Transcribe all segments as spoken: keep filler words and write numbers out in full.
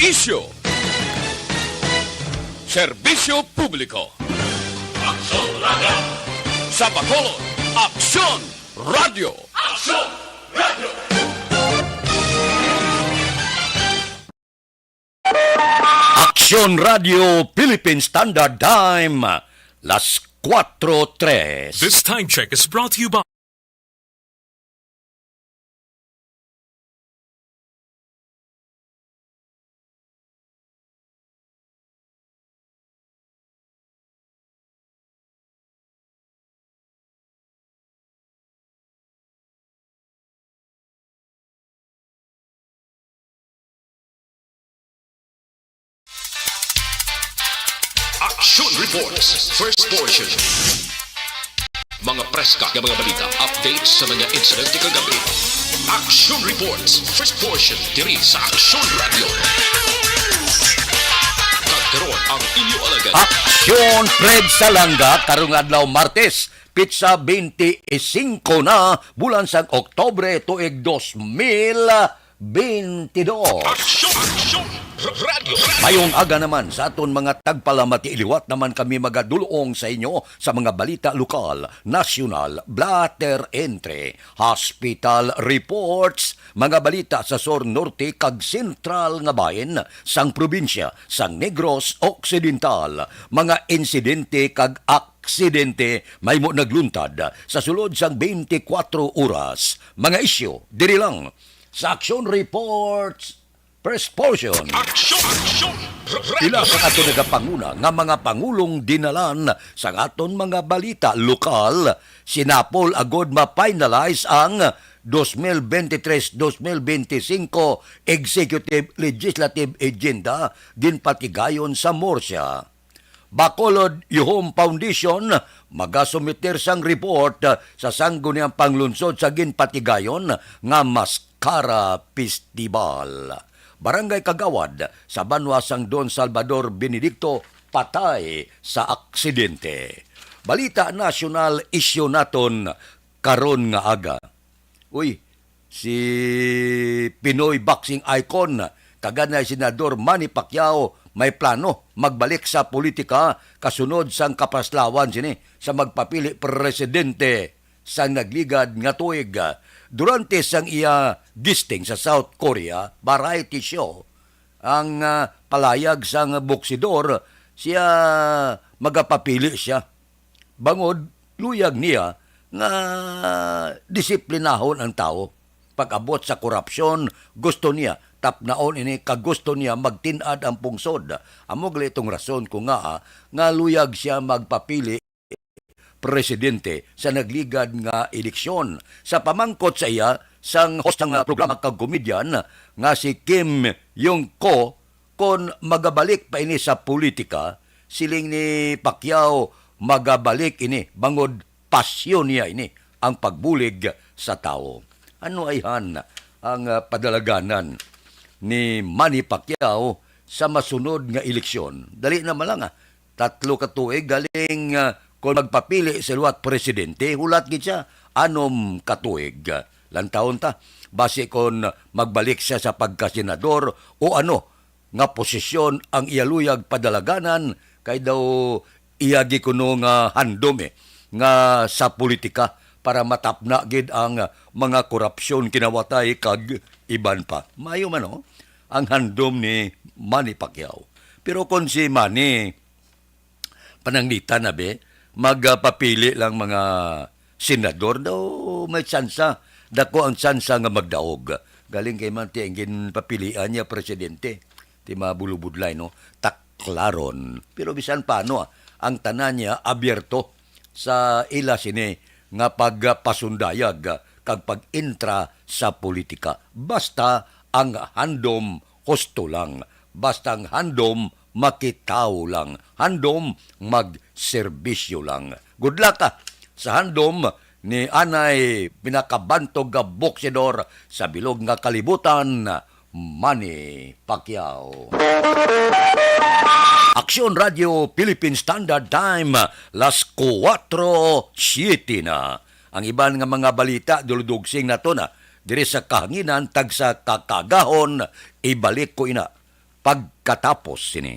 Isyu. Serbisyo publiko. Aksyon Radio. Sa Bacolod, Aksyon Radio. Aksyon Radio. Aksyon Radio Philippine Standard Time, las cuatro tres. This time check is brought to you by Action Reports, first portion. Mga preska nga mga balita, updates sa mga insidente kagabi. Action Reports, first portion, diri sa Action Radio. Kag karon ang inyo alagad. Action Fred Salanga, karong adlaw Martes, pitsa twenty-five na, bulan sang Oktubre, tuig dos mil bentidós. Aksyon! Aksyon! Radyo! Mayong aga naman sa aton mga tagpalamati. Liwat naman kami magadulong sa inyo sa mga balita lokal, nasyonal, blotter entry, hospital reports, mga balita sa sur, norte, kag sentral nga bahin sang probinsya sang Negros Occidental, mga insidente kag aksidente mahimo nagluntad sa sulod sang twenty-four oras. Mga isyu diri lang sa Action Reports, first portion. Action! Action! Pila sa ato nagapanguna nga mga pangulong dinalan sang aton mga balita lokal, sinapol agud ma-finalize ang dos mil bente tres, dos mil bente singko Executive Legislative Agenda ginpatigayon sa Murcia. Bacolod Yuhom Foundation magasumiter sang report sa sangguniang panglungsod sa ginpatigayon nga Mascara Festival. Barangay Kagawad sa banwa sang Don Salvador Benedicto patay sa aksidente. Balita nasyonal, isyu naton karon nga aga. Uy, si Pinoy boxing icon kag anay Senador Manny Pacquiao may plano magbalik sa politika kasunod sang kapaslawan sini sa magpapili presidente sa nagligad nga tuig. Durante sang iya guesting sa South Korea variety show, ang, ah, palayag sang boksidor, siya magapapili siya. Bangod, luyag niya nga disiplinahon ang tawo. Pag-abot sa korupsyon, gusto niya tapnaon ini kag gusto niya magtin-ad ang pungsod. Amo gali itong rason ko nga, ah, nga luyag siya magpapili presidente sa nagligad nga eleksyon. Sa pamangkot sa iya sang host sang programa kag komedyan nga si Kim Yong Ko, kon magabalik pa ini sa politika, siling ni Pacquiao, magabalik ini bangod pasyon niya ini, ang pagbulig sa tawo. Ano ayhan ang, ah, padalaganan ni Manny Pacquiao sa masunod nga eleksyon? Dali na man lang, ah. Tatlo ka tuig galing, ah, kon magpapili sa liwat presidente, hulat gid siya, anom ka tuig. Lantawon ta, basi kon magbalik siya sa pagkasenador o ano nga posisyon ang iya luyag padalaganan, kay daw iya gid kuno nga handom, eh, nga sa politika para matapna gid ang mga korupsyon, kinawatay kag iban pa. Maayo man, oh, ang handom ni Manny Pacquiao. Pero kon si Manny, pananglitan na, be, magpapili lang mga senador daw, may tsansa. Dako ang tsansa nga magdaog. Galing kay man ti ang ginpapilian niya presidente. Ti mabulubudlay, no? Taklaron. Pero bisan paano, ah, ang tanan niya abierto sa ila sini nga pagpasundayag kag pag-entra sa politika. Basta ang handom husto lang. Basta ang handom makitawo lang. Handom magserbisyo lang. Good luck, ah, sa handom ni anay pinakabantog nga boksidor sa bilog nga kalibutan, Manny Pacquiao. Aksyon Radio Philippine Standard Time, las kuwatro siete na. Ang iban nga mga balita, duldugsing nato na. Diri sa kahanginan, tagsa ka kaagahon, ibalik ko ina. pagkatapos sini.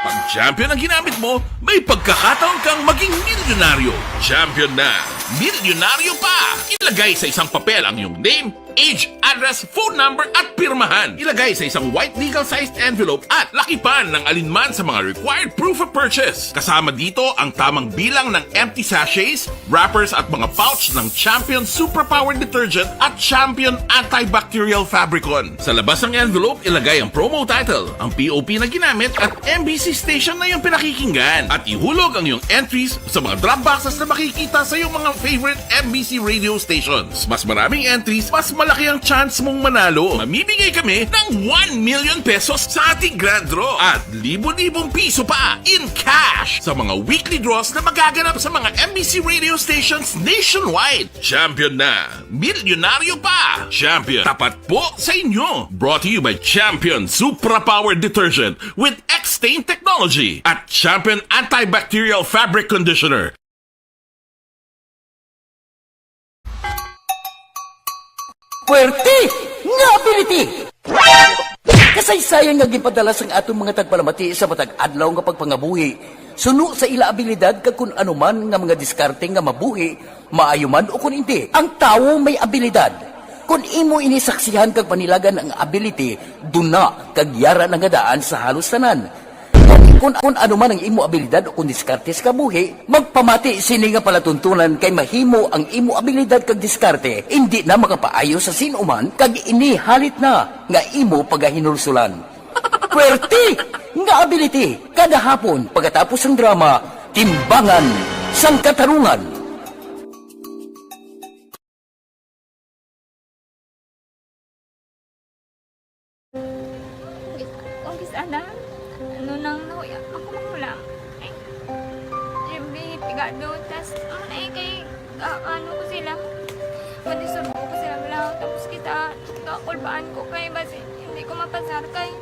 Pag champion ang ginamit mo, may pagkakataon kang maging milyonaryo. Champion na, milyonaryo pa! Ilagay sa isang papel ang iyong name, age, address, phone number, at pirmahan. Ilagay sa isang white legal-sized envelope at lakipan ng alinman sa mga required proof of purchase. Kasama dito ang tamang bilang ng empty sachets, wrappers, at mga pouch ng Champion Suprapower Detergent at Champion Antibacterial Fabricon. Sa labas ng envelope, ilagay ang promo title, ang P O P na ginamit, at M B C station na iyong pinakikinggan. At ihulog ang iyong entries sa mga drop boxes na makikita sa iyong mga favorite M B C radio stations. Mas maraming entries, mas malaki ang chance mong manalo. Mamimigay kami ng one million pesos sa ating grand draw at libo-libong piso pa in cash sa mga weekly draws na magaganap sa mga M B C radio stations nationwide. Champion na! Milyonaryo pa! Champion, tapat po sa inyo! Brought to you by Champion Supra Power Detergent with X-Stain Technology at Champion Antibacterial Fabric Conditioner. Puwerte nga ability! Kasaysayan nga ginpadala sang aton mga tagpalamati sa matag adlaw nga pagpangabuhi suno sa ila abilidad kag kun ano man nga mga diskarte nga mabuhi, maayo man o kun indi. Ang tawo may abilidad. Kun imo ini saksihan kag panilagan ang ability, duna kag yara na nga daan sa halos tanan. Kun, kun ano man ang imo abilidad o kun diskarte sa kabuhi, magpamati sini nga palatuntunan kay mahimo ang imo abilidad kag diskarte indi na makapaayo sa sin-o man kag ini halit na nga imo pagahinulsulan. Puwerte nga ability! Kada hapon, pagkatapos sang drama, Timbangan sang Katarungan. Kung kis-, kung kis-, ana, ano nang nahuya, ako mahulam. Ay, siyempre, pigado, tas, ano na eh, kay, ah, ano ko sila, madisurbo ko sila, wala, tapos kita, kakulbaan ko kay, basi, hindi ko mapasar kay.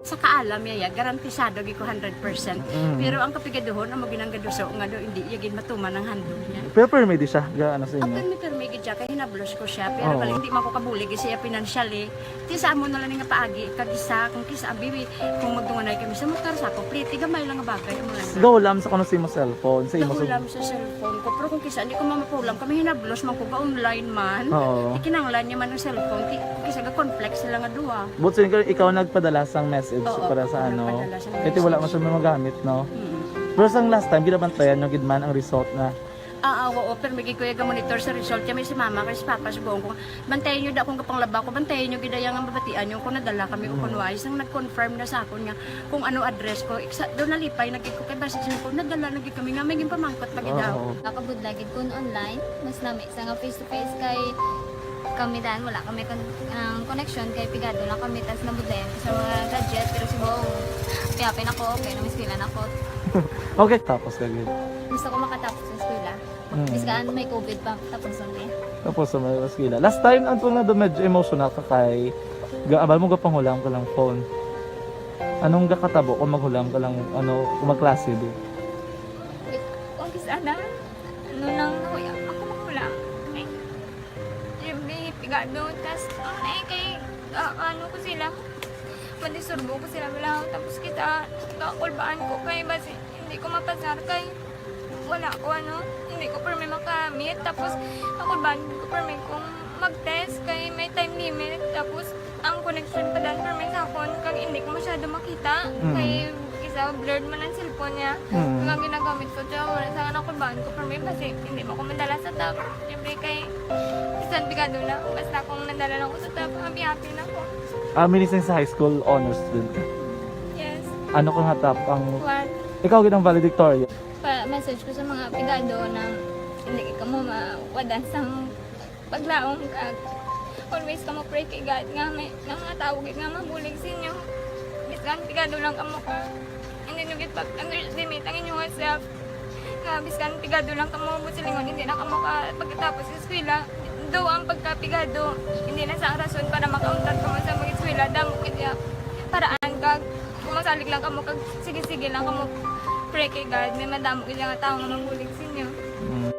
Sa kaalam niya, ya, garantisado gid ko hundred percent. Mm. Pero ang kapigaduhon, amo ginang gaduso nga daw hindi iya gid matuman ang handog niya. Pero permi di siya, ga, ano sa inyo? Open mi permi gid siya, kay hinablos ko siya. Pero Oo. Bali, hindi man ko kabulig siya financially. Ti sa amo na lang nga paagi, kag isa, kung kisa, abi, kung magdunganay kami sa motor, sa ako, pliti, gamay lang nga bagay, amo lang. Gahulam sa kuno sa imo cellphone, sa imo sa Gahulam sa cellphone ko, pero kung kisa, hindi ko mamapulam, kami hinablos man ko, ga-online man. Oo. Ikinanglan niya man ang cellphone, ti, kung kisa, ga-conflict sila nga duha. But sa ikaw, ikaw nagpadala sang message Oo, para sa ako ano, nagpadala sang kaya ti wala message. Man siya magamit, no? Mm. Pero sang last time, ginabantayan nyo gid man ang result na Ah, ah, oo, pero may gid ko iya ga-monitor sa result. Kaya may si mama, kay si papa, subong ko, bantayan nyo da akong gapanglaba ko, bantayan nyo gid ang mabatian nyo kung nadala kami o kung Mm. wala. Isang nag-confirm na sa akon nga kung ano address ko. Iksa, doon nalipay na gid ko kay basi siya ko, nadala na gid kami nga may ginpamangkot pa gid Oo. Ako budlay gid kun online, mas lami sa nga face to face kay kami dan wala kami kon-, ang connection kay pigado lang kami tas nabudlayan ko sa mga gadget pero subong piyapin ako kay namiskwela na ko. Okay, tapos ka gid. Gusto ko makatapos sa eskwela. Mm. Bisan may covid pa, tapos ang eh. Tapos sa may eskwela. Last time, ang tunga doon, medyo emotional ka kay ga-, abal mo gapanghulam ka lang phone. Anong gakatabo kung maghulam ka lang, ano, kung magklase, di? Kung kis-, ana, ano nang nahuya, ako mahulam. Ay, siyempre, pigado, tas, ano na eh, kay, ah, ano ko sila, Madisturbo ko sila bala. Tapos kita, kakulbaan ko kay basi hindi ko mapasar kay wala ko, ano, hindi ko permi makamit. Tapos kakulbaan ko permi kung mag-test kay may time limit. Tapos ang connection pa dan permi sa akon kag hindi ko masyado makita. Mm. Kay isa blurred man ang cellphone niya. Mm. Kung ang ginagamit ko siya, wala sa nakulbaan ko permi basi hindi mo ko madala sa top. Siyempre kay bisan pigado na, basta kung nadala lang ko sa top, happy-happy na ko. Ah, minising sa high school, honor student ka? Yes. Ano ka nga top ang One. Ikaw gid ang valedictorian? Pa-message ko sa mga pigado na hindi ka mo mawadan sang paglaom kag always ka mo pray kay God nga may nga mga tawo gid nga mabulig sa inyo. Bisan pigado lang kamo ka. Hindi nyo gid pag-underestimate ang inyong self. Nga biskan pigado lang kamo mo silingon, hindi na kamo ka pagkatapos sa eskwela. Do ang pagkapigado, hindi na sa ang rason para makauntat kamo sa mag-eskwela. Damo gid ya paraan kag kung magsalig lang kamo kag sige-sige lang kamo pray kay God, may madamo gid nga tawo nga mabulig sa inyo. Mm.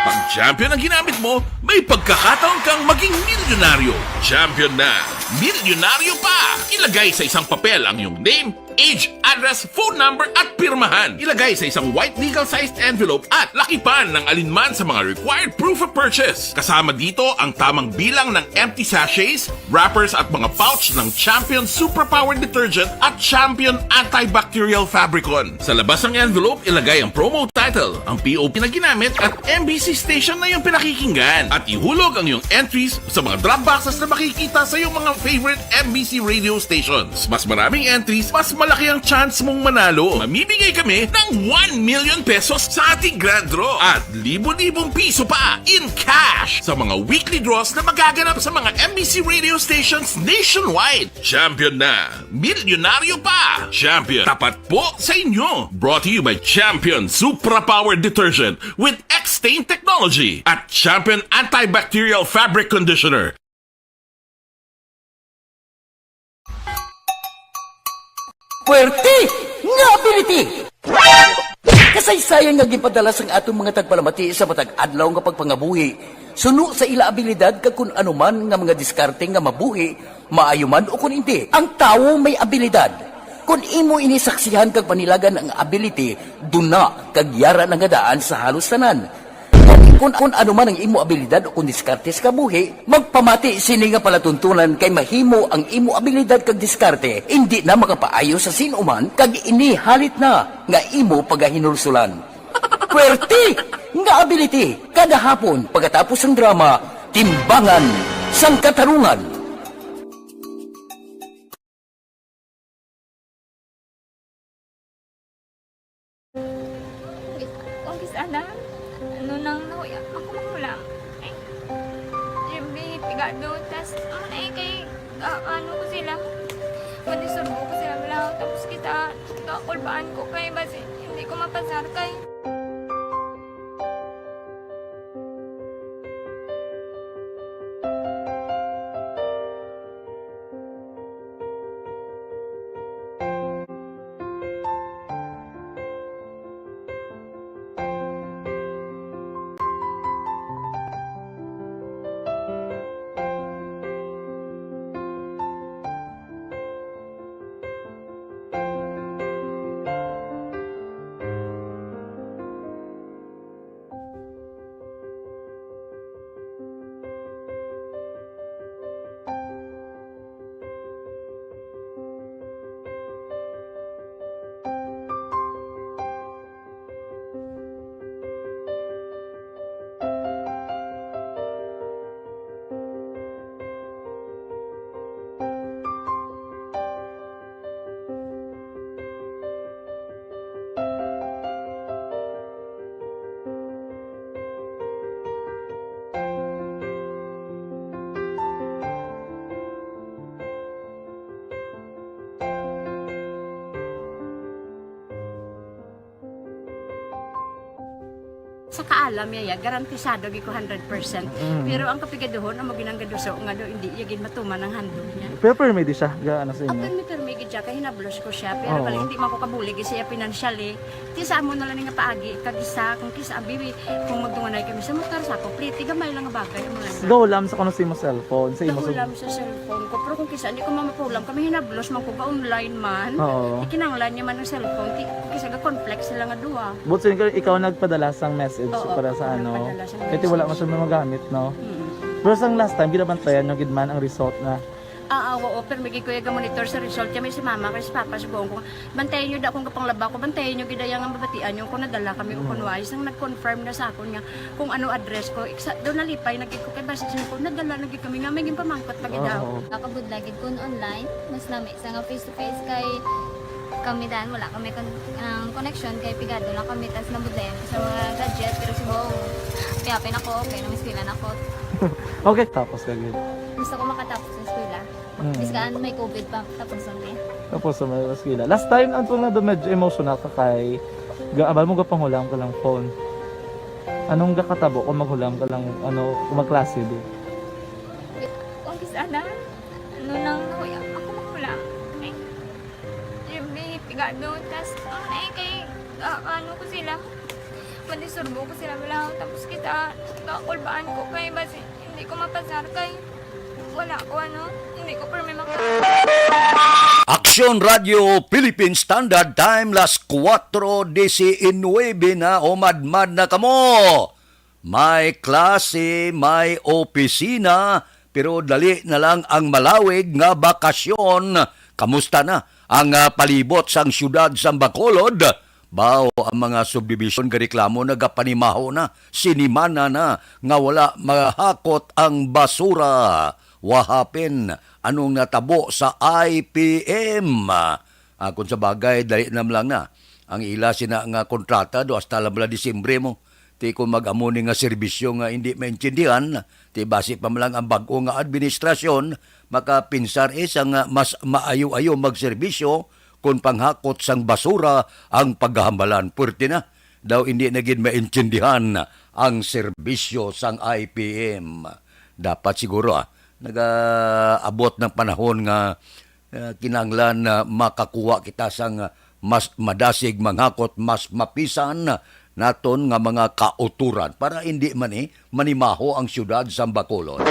Pag champion ang ginamit mo, may pagkakataon kang maging milyonaryo. Champion na, milyonaryo pa! Ilagay sa isang papel ang iyong name, age, address, phone number, at pirmahan. Ilagay sa isang white legal-sized envelope at lakipan ng alinman sa mga required proof of purchase. Kasama dito ang tamang bilang ng empty sachets, wrappers at mga pouch ng Champion Superpower Detergent at Champion Antibacterial Fabricon. Sa labas ng envelope, ilagay ang promo title, ang P O P na ginamit at M B C station na iyong pinakikinggan. At ihulog ang iyong entries sa mga drop boxes na makikita sa iyong mga favorite M B C radio stations. Mas maraming entries, mas malaki ang chance mong manalo. Mamimigay kami ng one million pesos sa ating grand draw at libo-libong piso pa in cash sa mga weekly draws na magaganap sa mga M B C radio stations nationwide. Champion na! Milyonaryo pa! Champion, tapat po sa inyo! Brought to you by Champion Supra Power Detergent with X-Stain Technology at Champion Antibacterial Fabric Conditioner. Puwerte nga ability! Kasaysayan nga ginpadala sang aton mga tagpalamati sa matag adlaw nga pagpangabuhi suno sa ila abilidad kag kun ano man nga mga diskarte nga mabuhi, maayo man o kun indi. Ang tawo may abilidad. Kun imo ini saksihan kag panilagan ang ability, duna kag yara na nga daan sa halos tanan. Kun, kun ano man ang imo abilidad o kun diskarte sa kabuhi, magpamati sini nga palatuntunan kay mahimo ang imo abilidad kag diskarte indi na makapaayo sa sin-o man kag ini halit na nga imo pagahinulsolan. Puwerte nga ability kada hapon pagkatapos sang drama, Timbangan sang Katarungan. Kung kis-, kung kis-, ano, ano nang nahuya, ako manghulam. Ay, siyempre, pigado, tas, ano na eh, kay, ah, ano ko sila, madisturbo ko sila, wala, tapos kita, kakulbaan ko kay, basi, hindi ko mapasar kay. Sa kaalam niya, ya, garantisado gid ko hundred percent. Mm. Pero ang kapigaduhon, amo ginang gaduso nga do, hindi iya gid matuman ang handog niya. Pero permi di siya, ga, ano sa inyo? Permi, permi gid siya, kay hinablos ko siya. Pero Oo. Bali, hindi man ko kabulig siya financially. Ti sa amo na lang nga paagi, kag isa, kung kisa, abi, kung magtunganay kami sa motor, sa ako, pliti, gamay lang nga bagay, amo lang. Go, lam sa kuno sa imo cellphone, sa imo Go, sa lam sa cellphone ko. Pero kung kisa, hindi ko mamapulam, kami hinablos man ko, ga online man. Oo. Ikinanglan niya man ang cellphone, ti, kung kisa, ga-conflict sila nga duha. But since ikaw nagpadala sang message Oo, para sa ako ano, nagpadala sang kaya wala message. Masyadong magamit, no? Mm. Pero sang last time, ginabantayan nyo gid man ang result na. Ah, ah, oo, pero may gid ko yung monitor sa result. Kaya may si mama, kay si papa, si buong ko, bantayan nyo da akong kapanglaba ko, bantayan nyo gid ang mabatian nyo kung nadala kami o Mm. kung wais. Ang nag-confirm na sa akon nga kung ano address ko, iksa, doon nalipay na gid ko, kay basta siya ko, nadala na gid kami nga, may ginpamangkot pa gid Oo. Ako. Nakabudlay gid kun online, mas nami sa nga face to face kay kami dan, wala kami kon-, ang connection kay pigado lang kami, tas nabudlayan ko sa mga gadget, pero si Bong, piyapin ako, okay, namiskwela na ako. Okay, tapos ka gid. Gusto ko makatapos sa eskwela. Mm. Bis ka, ano, may covid pa, tapos ang niya. Tapos sa mga eskwela. Last time, ang tunga na medyo emotional ka kay, ga-, abal mo gapanghulam ka lang phone. Anong gakatabo kung maghulam ka lang, ano, kung magklase di? Kung kis-, ana, ano lang, nahuya ako maghulam. Eh, yung may pigado, tas, ang ay kay, ah, ano ko sila, mandisturbo ko sila, wala, tapos kita, kakulbaan ko kay, basi, hindi ko mapasar kay, wala ko, ano, hindi ko permi maka- Aksyon Radio Philippine Standard Time, las kuwatro diecinuebe na, umadmad na kamo. May klase, may opisina, pero dali na lang ang malawig nga bakasyon. Kamusta na ang, ah, palibot sang siyudad sang Bacolod? Baw, ang mga subdivision gareklamo nagapanimaho na, sinimana na nga wala mahakot ang basura. Wahapin, anong natabo sa I P M? Ah, kung sa bagay, dali na lang na ang ila sina nga kontrata do hasta lang bala Disyembre mo. Ti kung mag-amo ni nga serbisyo nga hindi maintindihan, ti basi pa man lang ang bag-o nga administrasyon makapinsar, eh, sa nga mas maayo-ayo magserbisyo kung panghakot sang basura ang paghahambalan. Puwerte na daw hindi na gid maintindihan ang serbisyo sang I P M. Dapat siguro, ah, nagaabot ng panahon nga, ah, kinahanglan na makakuha kita sang mas madasig manghakot, mas mapisan naton nga mga kauturan para hindi man, eh, manimaho ang siyudad sang Bacolod.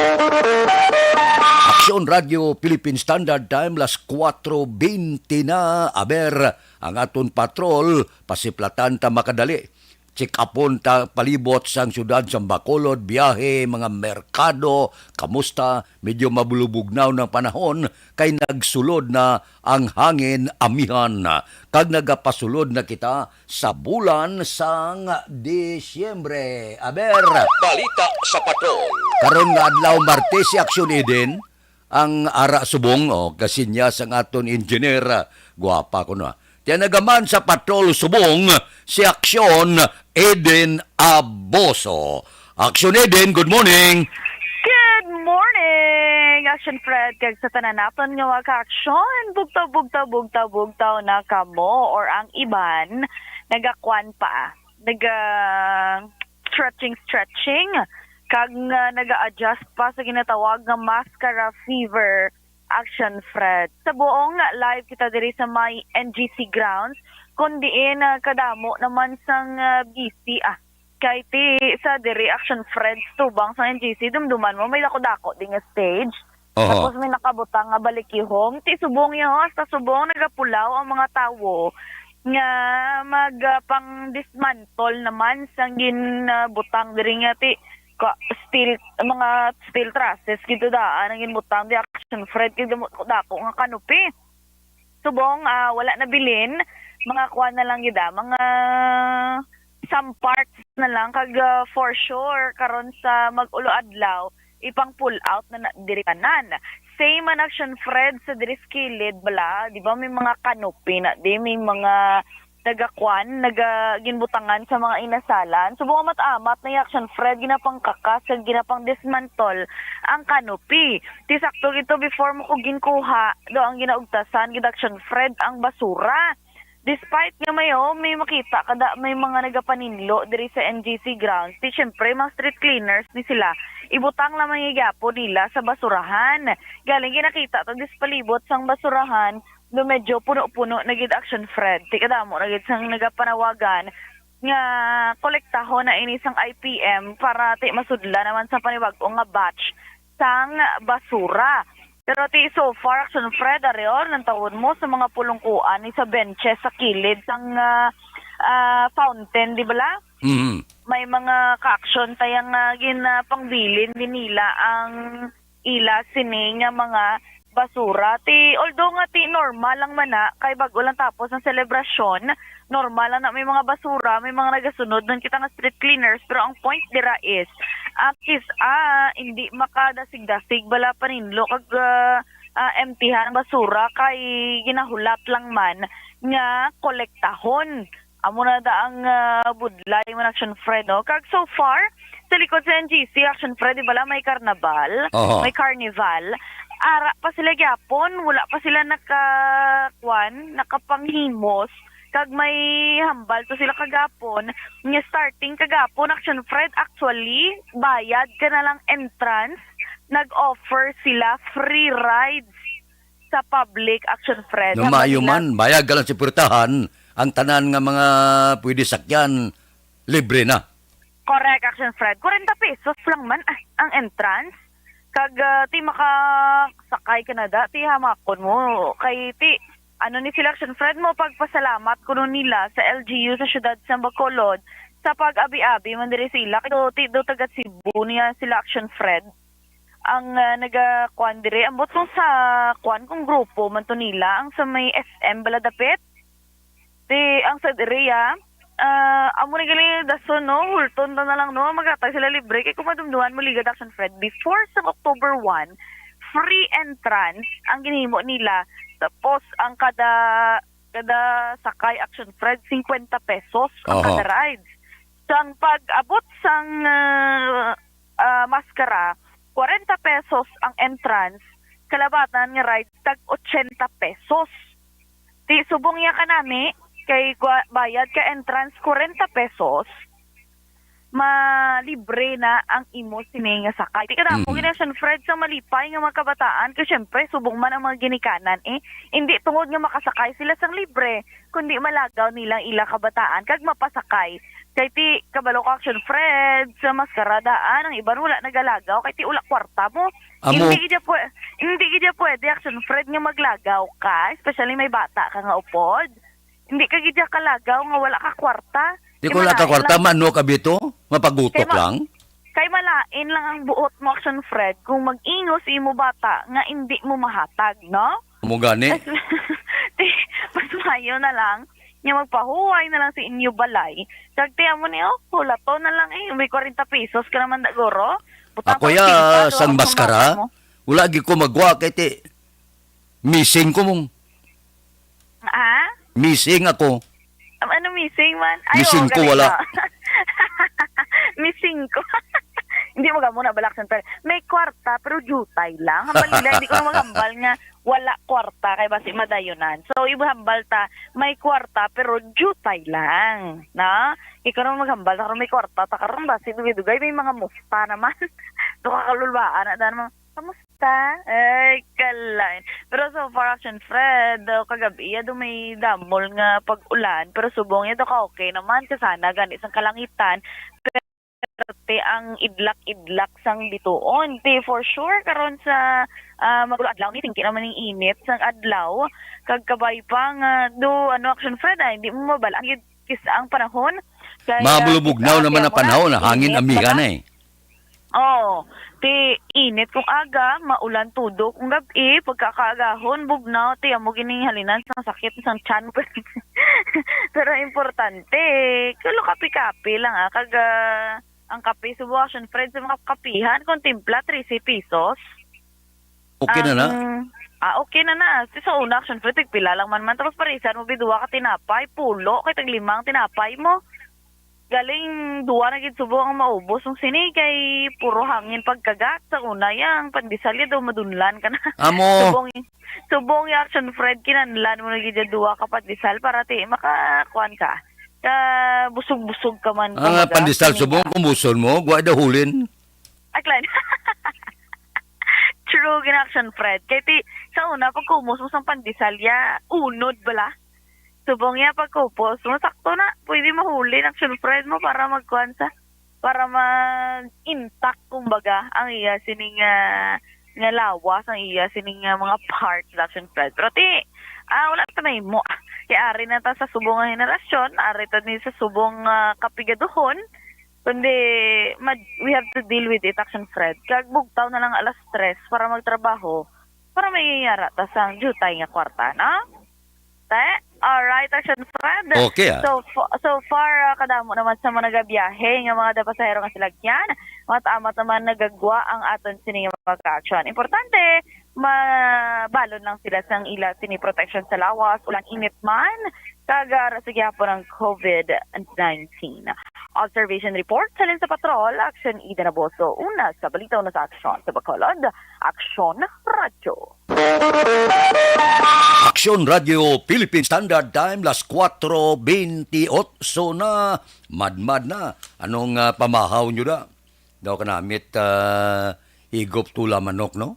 Aksyon Radio Philippine Standard Time, las kuwatro bente na. Aber, ang aton patrol, pasiplatan ta makadali. Check-upon ta palibot sang siyudad sang Bacolod, biyahe, mga merkado, kamusta? Medyo mabulubugnaw ng panahon kay nagsulod na ang hangin amihan, kag nagapasulod na kita sa bulan sang Disyembre. Aber! Balita sa Patrol. Karon nga adlaw, Martes, si Aksyon Eden, ang ara subong, oh, kasinyas ang aton engineer, ah, guwapa ko na. Tiyan nagaman sa Patrol Subong, si Aksyon Eden Aboso. Aksyon Eden, good morning. Good morning, Action Fred, kag sa tanan naton nga mga ka-aksyon. Bugtaw, bugtaw, bugtaw, bugtaw na kamo or ang iban nagakwan pa, naga stretching, stretching, kag nga naga-adjust pa sa ginatawag nga mascara fever, Action Fred. Sa buong live kita diri sa may N G C grounds, kun diin, ah, kadamo naman sang, ah, busy, ah. Kay ti sa diri, Action Fred, tubang sa N G C, dumduman mo, may dako-dako din nga stage. Oho. Tapos may nakabutang nga balikihong. Ti subong niya, ho, hasta subong nagapulaw ang mga tawo nga mag, ah, pang-dismantle naman sang ginbutang diri nga ti ka-, steel, mga steel trusses gid to daan ang ginbutang di, Action Fred, kay damo-, dako nga canopy. Subong, ah, wala nabilin, mga kuan na lang gid, ah, mga some parts na lang, kag, ah, for sure, karon sa mag-ulo adlaw, ipang-pull out na, na diri tanan. Same man, Action Fred, sa diri sa kilid bala, di ba, may mga canopy na di, may mga nagakuan, naga-, ginbutangan sa mga inasalan. Subong amat-amat na, Action Fred, ginapangkakas kag ginapang-dismantle ang canopy. Ti sakto gid to, before mo ko ginkuha, do ang ginaugtasan gid, Action Fred, ang basura. Despite nga may, oh, may makita kada may mga nagapaninlo diri sa N G C grounds, di syempre mga street cleaners ni sila, ibutang lamang gyapon nila sa basurahan. Galing ginakita to dis palibot sang basurahan, do medyo puno-puno na gid, Action Fred. Ti kadamo na gid sang nagapanawagan nga kolektahon na ini sang I P M para ti masudla naman sa panibag-o nga batch sang basura. Pero ti so far, Action Fred, ari, oh, nantawon mo sa mga pulungkuan ni sa benches sa kilid sang, ah, ah, fountain, di bala? Mhm. May mga ka-action tayang, ah, gin, ah, pangbilin din nila ang ila sini nga mga basura. Ti, although nga ti normal lang man na, kay bag-o lang tapos ang selebrasyon, normal lang na may mga basura, may mga nagasunod nun kita nga street cleaners, pero ang point dira is, ah, kis-, ah, hindi makadasig-dasig bala paninlo kag, ah, ah, emptyhan ang basura kay ginahulat lang man nga kolektahon. Amo na da ang, ah, budlay man, Action Fred, no? Kag so far, sa likod sa N G C, Action Fred, di bala may karnabal, Oho. may carnival. Ara pa sila gyapon, wala pa sila naka, kwan, nakapanghimos. Kag may hambal to sila kagapon, nga starting kagapon, Action Fred, actually, bayad ka na lang entrance, nag-offer sila free rides sa public, Action Fred. Nga maayo man, bayad ka lang sa purtahan, ang tanan nga mga pwede sakyan, libre na. Correct, Action Fred. Kwarenta pesos lang man, ah, ang entrance. Kag, ah, ti makasakay ka na da, ti hamakon mo. Kay ti, ano ni sila, Action Fred, mo pagpasalamat kuno nila sa L G U sa siyudad sa Bacolod sa pag-abi-abi man diri sa ila. Kay do, ti, do taga Cebu niya sila, Action Fred. Ang, ah, nagakuan diri, ambot kung sa kuan, kung grupo man to nila, ang sa may S M bala dapit. Ti, ang sa diri, ah, ah, amo ni gali dason, no? Hulton ta na lang, no? Maghatag sila libre. Kay kung madumduman mo, Liga Action Fred, before sa October one, free entrance ang ginhimo nila. Tapos, ang kada, kada sakay, Action Fred, fifty pesos ang Oho. kada rides. Sang pag-abot sang, ah, ah, Mascara, kwarenta pesos ang entrance, kalabatan nga rides tag ochenta pesos. Ti subong niya kanami, kay kwa-, bayad ka entrance kwarenta pesos, malibre na ang imo sini nga sakay. Ti kadamo Mhm. gid, Action Fred, sa malipay nga mga kabataan, kay syempre, subong man ang mga ginikanan, eh. Hindi tungod nga makasakay sila sang libre, kundi malagaw nilang ila kabataan kag mapasakay. Kay ti, kabalo ka, Action Fred, sa Mascara daan, ang iban wala nagalagaw kay ti wala kwarta mo. Amo. Hindi gid pwe-, hindi gid pwede, Action Fred, nga maglagaw ka, especially may bata ka nga upod. Hindi ka gid kalagaw nga wala ka kwarta. Di Kay ko wala ka malain kwarta, lang. Mano ka bito? Mapagutok Kay ma-, lang? Kay malain lang ang buot mo, Action Fred, kung mag-ingos imo bata nga hindi mo mahatag, no? Amo gani? Mas, ti, mas maayo na lang nga magpahuway na lang sa inyo balay. Kag ti amo ni, oh, hulaton na lang eh. May kwarenta pesos ka naman da, guro. Butang Ako pa ya, ang tinta, sang duha ka Mascara, mata mo. Wala gyud ko magwa kay ti missing ko mong. Ha? Missing ako. Am-, ano missing man? Ay, Missing oo, ko, galing wala. na. Missing ko. Hindi mo gamo na balak, Action Fred. May kwarta, pero jutay lang. Hambal nila, hindi ko na maghambal nga wala kwarta kay basi madayonan. So, ibahambal ta, may kwarta, pero jutay lang. Na? Ikaw naman maghambal ta karon may kwarta, ta karon basi dugay-dugay may mga musta naman. So, kakalulwaan na, dan mo, kamusta? Ay, kalain. Pero so far, Action Fred, daw kagabi, iya daw may damol nga pag-ulan, pero subong iya daw ka okay naman, kasana gani sang kalangitan. Pero ti ang idlak-idlak sang bituon. Ti for sure, karon sa, ah, mag-ulo adlaw ni, tingki naman ning init sang adlaw. Kag kabay pa nga, do, ano, Action Fred, ay, hindi mo mabal-an gid kis ang panahon. Kay, ah, Mabulubugnaw kis-a, naman ang kaya mo na, panahon, ah, hangin init amihan na. eh. Oo. Ti init kung aga, maulan tudo kung gab-i, pagkakaagahon, bugnaw, ti amo gining halinan sang sakit sang tiyan. Pero importante, kalo kape-kape lang, ah, kag, ah, ang kape, subo, Action Fred, sa mga kapihan, kung timpla, trese pesos. Okay na na? Ang, ah, okay na na. Ti sa una, Action Fred, tigpila lang man man. Tapos parisan mo, biduwa ka tinapay, pulo, kay taglimang tinapay mo. Galing duwa na gid subong ang maubos. Ang sini kay puro hangin pagkagat. Sa una, yang pandesal ya daw madunlan ka na. Amo. Subong, subong ya, Action Fred, kinanlan mo na gid ya duwa ka pandesal para ti makakuan ka. Ka busog-busog ka man, Ang, ah, kumbaga. Pandesal Sini subong, nga. Kung buson mo, guwa daw hulin. Aklan. True, gina, Action Fred. Kay ti, sa una, pagkaubos mo sang pandesal ya, unod bala. Subong ya pagkupos, masakto na. Pwede mahuli na, Action Fred, mo para magkuan sa, para mag-intact, kumbaga, ang iya sining, ah, nga lawas, ang iya sining, ah, mga parts, Action Fred. Pero ti, ah, wala ta mahimo. Kaya ari na ta sa subong nga henerasyon, ari ta ni sa subong, ah, kapigaduhon, kundi mag-, we have to deal with it, Action Fred. Kag bugtaw na lang alas tres para magtrabaho, para may yara ta sang jutay nga kwarta, no? Te? Alright, Action Fred. Okay, ah. So, fa-, so far, ah, kadamo naman sa mga nagabiyahe nga mga pasahero nga silagyan, matamat naman nagagwa ang aton sini nga mga action. Importante, mabalon lang sila sang ila sini protection sa lawas, ulan, init man, kag, ah, sa gihapon ang covid nineteen. Observation report, halin sa Patrol, Action Ida Naboso, una sa balita, una sa aksyon sa Bacolod, Aksyon Radyo. Aksyon Radyo Philippine Standard Time, las kuwatro bentiocho na. Madmad na. Anong, ah, pamahaw nyo da? Daw kanamit, ah, higop tula manok, no?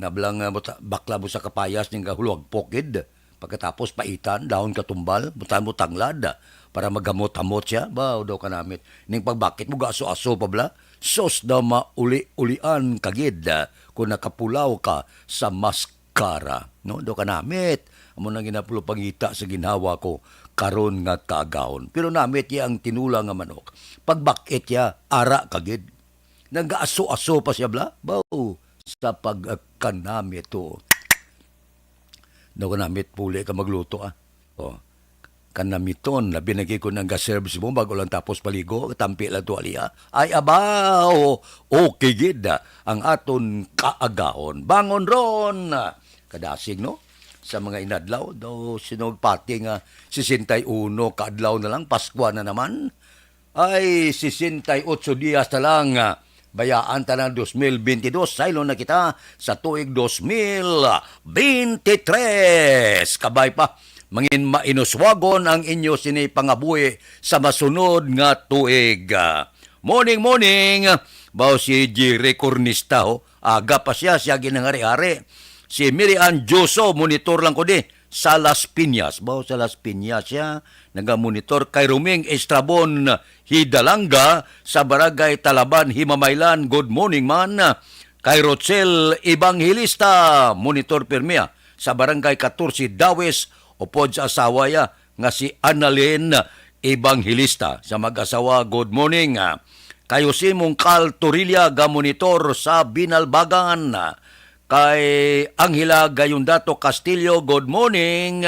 Nablang, ah, buta-, bakla mo sa kapayas ning hulwag pokid. Pagkatapos paitan, dahon katumbal, butan mo tanglad, ah, para maghamot-hamot siya. Ba, daw kanamit. Ning pagbakit mo, gaso-aso pa bala. Sos daw mauli-ulian ka gid, ah, kung nakapulaw ka sa maskara. No, daw kanamit. Amo nang ginapulo pangita sa ginhawa ko karon nga kaagahon. Pero namit iya ang tinula nga manok. Pagbakit iya, ara ka gid. Nagaaso-aso pa siya, bla? Baw, sa pagkanamit to. Daw kanamit, puli ka magluto, ah. Oh. Kanamiton, labi na gid kung nang ga-serve si mo bago lang tapos paligo, tampi lang to, aliya. Ay, abaw! Okay gid, ah, ang aton kaagahon. Bangon ron! Kadasig, no? Sa mga inadlaw, daw sinugpati nga sesenta y uno ka adlaw na lang, Paskwa na naman. Ay, sesenta y ocho dias na lang. Bayaan ta na dos mil bentidós, saylo na kita sa tuig dos mil bentitres. Kabay pa, mangin mainuswagon ang inyo sini pangabuhi sa masunod nga tuig. Morning, morning. Baw si Jerry Cornista, ho. Aga pa siya, siya ginangari-ari. Si Mary Ann Joso, monitor lang ko di. Sa Las Piñas. Baw sa Las Piñas siya nagamonitor. Kay Roming Estrabon Hidalanga sa Barangay Talaban, Himamaylan, good morning man. Kay Rochelle Evangelista, monitor pirmi, ah, sa Barangay katorse, Dawis, upod sa asawa ya nga si Annalyn Evangelista. Sa mag-asawa, good morning. Ah, kay Jose Mongcal Torilla, gamonitor sa Binalbagan. Kay Angela Gayondato Castillo, good morning.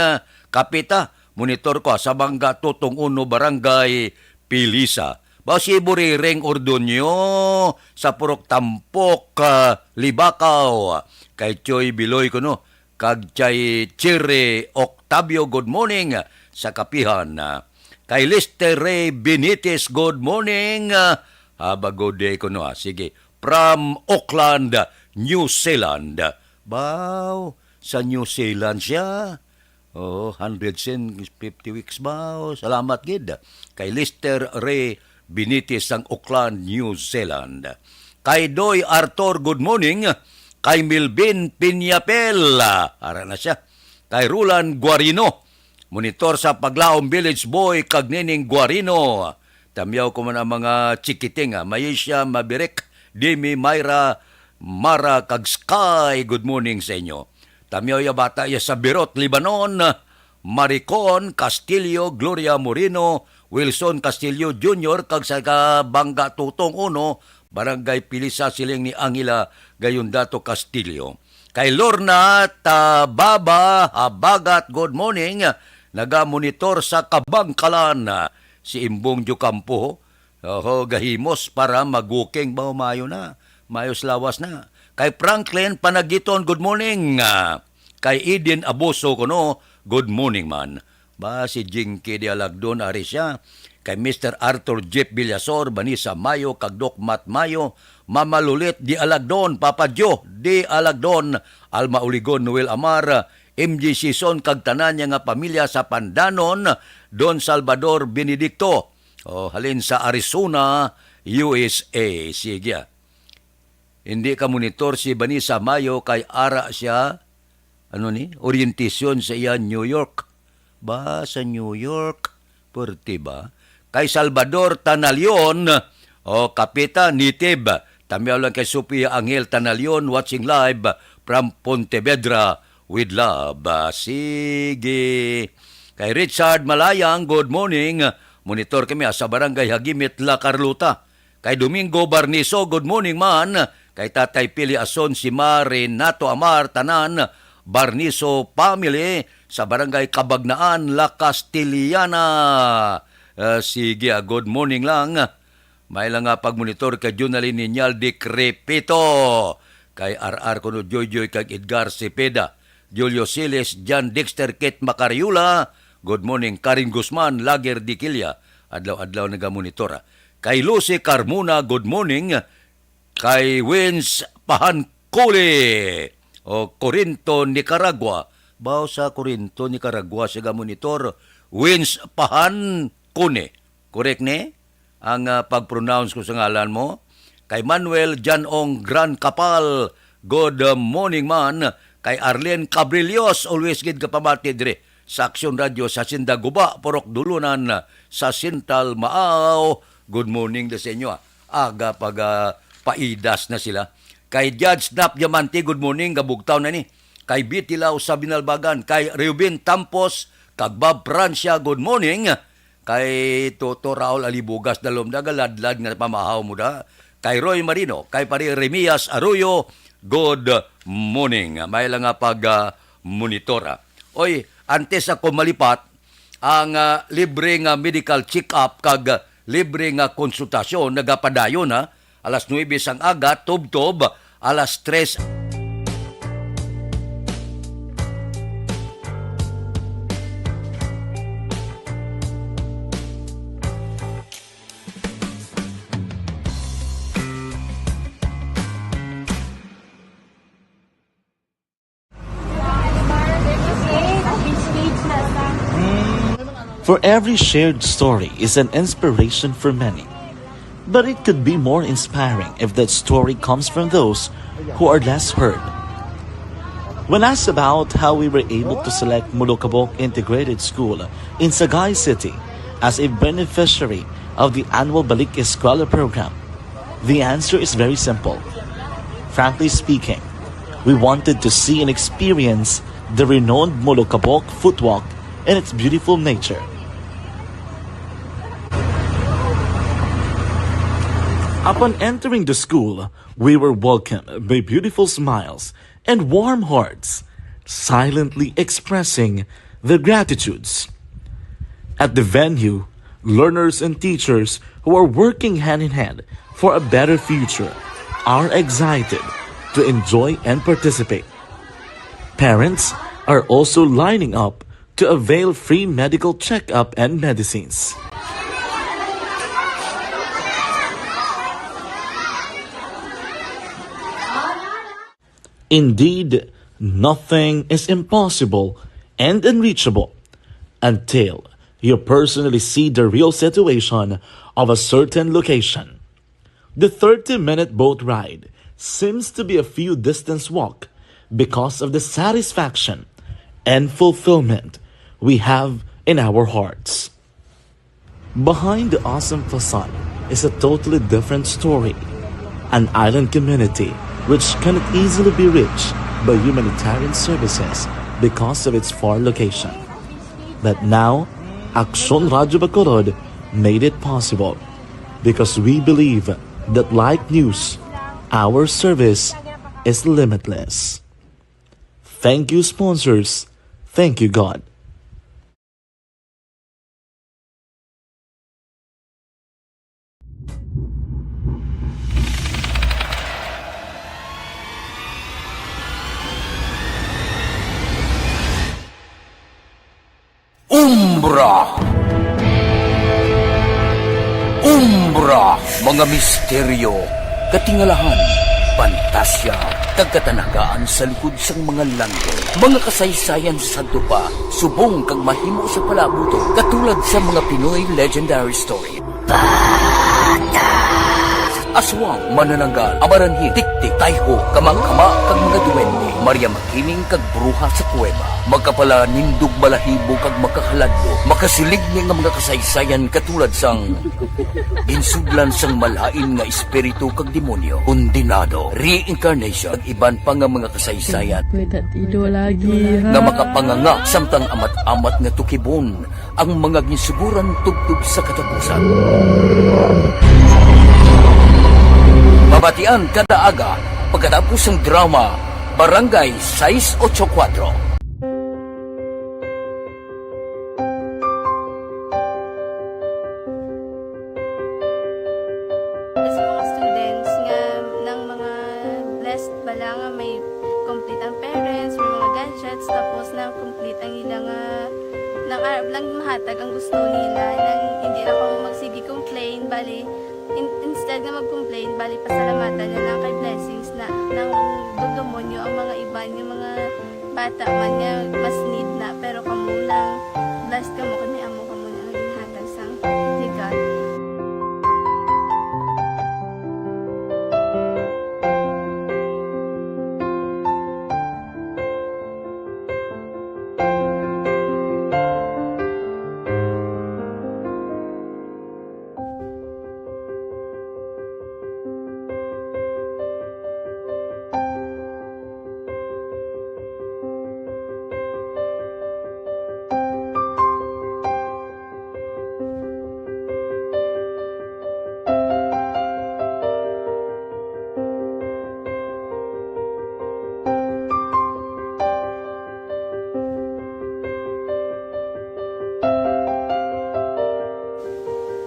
Kapita, monitor ko sa Bangga Tutong Uno, Barangay Pilisa. Ba si Buriring Ordonio sa Purok Tampok, ah, Libakaw. Kay Choy Biloy kuno, kag kay Cherry Octavio, good morning sa kapihan. Kay Lester Ray Benitez, good morning. Ah, bago di kuno, ah. Sige. From Auckland, New Zealand. Baw, sa New Zealand siya. Oh, hundred and fifty weeks baw. Salamat gid. Kay Lester Ray Benitez sang Auckland, New Zealand. Kay Doy Arthur, good morning. Kay Melvin Piñapel, ara na siya. Kay Roland Guarino, monitor sa Paglaom Village Boy kag Nining Guarino. Tamyaw ko man ang mga chikiting, ah. Maisha, Mabirek, Dimi, Myra, Mara, kag Sky. Good morning sa inyo. Tamyaw ya bata ya sa Birot, Lebanon. Maricon Castillo, Gloria Moreno, Wilson Castillo Junior, kag sa ka Bangga Tutong Uno, Barangay Pilisa, siling ni Angela Gayondato Castillo. Kay Lorna Tababa Habagat, good morning. Nagamonitor sa Kabangkalan, si Imbong Diocampo. Oho, gahimos para mag-walking ba, mayo na. Mayos lawas na. Kay Franklin Panagiton, good morning. Ah, kay Eden Abuso kuno, good morning man. Ba, si Jinky di Alagdon, ari siya. kay Mister Arthur Jeff Villasor, Vanessa Mayo, kag Doc Matt Mayo, Mama Lulit Di Alagdon, Papa Joe Di Alagdon, Alma Uligon, Noel Amar, M J Sison, kag tanan niya nga pamilya sa Pandanon, Don Salvador Benedicto. O, halin sa Arizona, U S A. Sige, ah. Hindi ka monitor si Vanessa Mayo kay ara siya, ano ni, orientation sa iya New York. Ba, sa New York? Pwerte ba? Kay Salvador Tanalion, o Kapita, native. Tamiyaw lang kay Sofia Angel Tanalion, watching live from Pontevedra with love. Ah, sige. Kay Richard Malayang, good morning. Monitor kami, ah, sa Barangay Hagimit, La Carlota. Kay Domingo Barniso, good morning man. Kay Tatay Pili Ason, si Ma Renato Amar, tanan Barniso family sa Barangay Cabagnaan, La Castellana. Ah, sige, ah, good morning lang. May lang nga pagmonitor kay Junalyn Niñal Decrepito, kay R R kuno Joyjoy kag Edgar Cepeda, Julio Siles, John Dexter, Kate Macariola. Good morning, Karen Guzman, Lager Diquilla. Adlaw-adlaw nagamonitor, ah. Kay Lucy Carmona, good morning. Kay Wins Pahancone, o Corinto, Nicaragua. Bao sa Corinto, Nicaragua, siya gamonitor. Wins Pahancone. Correct ni? Ang, ah, pag-pronounce ko sa ngalan mo. Kay Manuel Jan Ong Gran Kapal, good, ah, morning man. Kay Arlene Cabrillos, always gid kapamati diri sa Aksyon Radio sa Sindaguba, Purok Dulunan, sa Sintal, Maao. Good morning da sa inyo, ah. Aga pag, ah, paidas na sila. Kay Judge Snap Diamante, good morning, gabugtaw na ni. Kay Bitilaw sa Binalbagan, kay Reuben Tampos, kag Bob Francia, good morning. Kay Toto Raul Alibugas, dalom da, galadlad nga pamahaw mo da. Kay Roy Marino, kay Pare Remias Arroyo, good morning. May lang nga pag, ah, monitor, ah. Oy, antes ako malipat, ang, ah, libre nga medical check-up kag, ah, libre nga konsultasyon nagapadayon, ha. Alas nuebe sang aga, tubtob alas tres. For every shared story is an inspiration for many. But it could be more inspiring if that story comes from those who are less heard. When asked about how we were able to select Molokabok Integrated School in Sagay City as a beneficiary of the annual Balik Eskwela program, the answer is very simple. Frankly speaking, we wanted to see and experience the renowned Molokabok footwalk and its beautiful nature. Upon entering the school, we were welcomed by beautiful smiles and warm hearts, silently expressing their gratitudes. At the venue, learners and teachers who are working hand in hand for a better future are excited to enjoy and participate. Parents are also lining up to avail free medical checkup and medicines. Indeed, nothing is impossible and unreachable until you personally see the real situation of a certain location. The thirty-minute boat ride seems to be a few distance walk because of the satisfaction and fulfillment we have in our hearts. Behind the awesome facade is a totally different story. An island community which cannot easily be reached by humanitarian services because of its far location. But now, Aksyon Radyo Bacolod made it possible because we believe that like news, our service is limitless. Thank you, sponsors. Thank you, God. Umbra. Mga misteryo, katingalahan, pantasya, kag katanagaan sa likod sang mga langgo. Mga kasaysayan sa sadto pa, subong kag mahimo sa palaabuton, katulad sa mga Pinoy legendary story. Aswang, manananggal, amaranhit, tiktik, tayho, kamangkama, kag mga duwende. Maria Makiling kag bruha sa kuweba. Makapalanindog balahibo kag makahaladlo. Makasiling ni nga mga kasaysayan katulad sang ginsudlan sang malain nga espiritu kag demonyo, kondenado, reincarnation, kag iban pa nga mga kasaysayan Pwede ido lagi, ha? nga makapanganga samtang amat-amat nga tukibon ang mga ginsuguran tubtob sa katapusan. Mabatian kada aga pagkatapos sang drama Barangay sais ocho kuwatro. Kasi mga students nga, ng mga blessed bala nga may complete ang parents, may mga gadgets, tapos na complete ang ila nga, nang arab lang mahatag ang gusto nila, nang hindi lang kamo magsige complain, bali, in-, instead nga mag-complain, bali, pasalamatan na lang kay blessings na, nang dudumonyo ang mga iban nga mga bata man nga mas need na, pero kamo lang, blessed kamo kay may amo kamo na nga ginhatag sang ni God.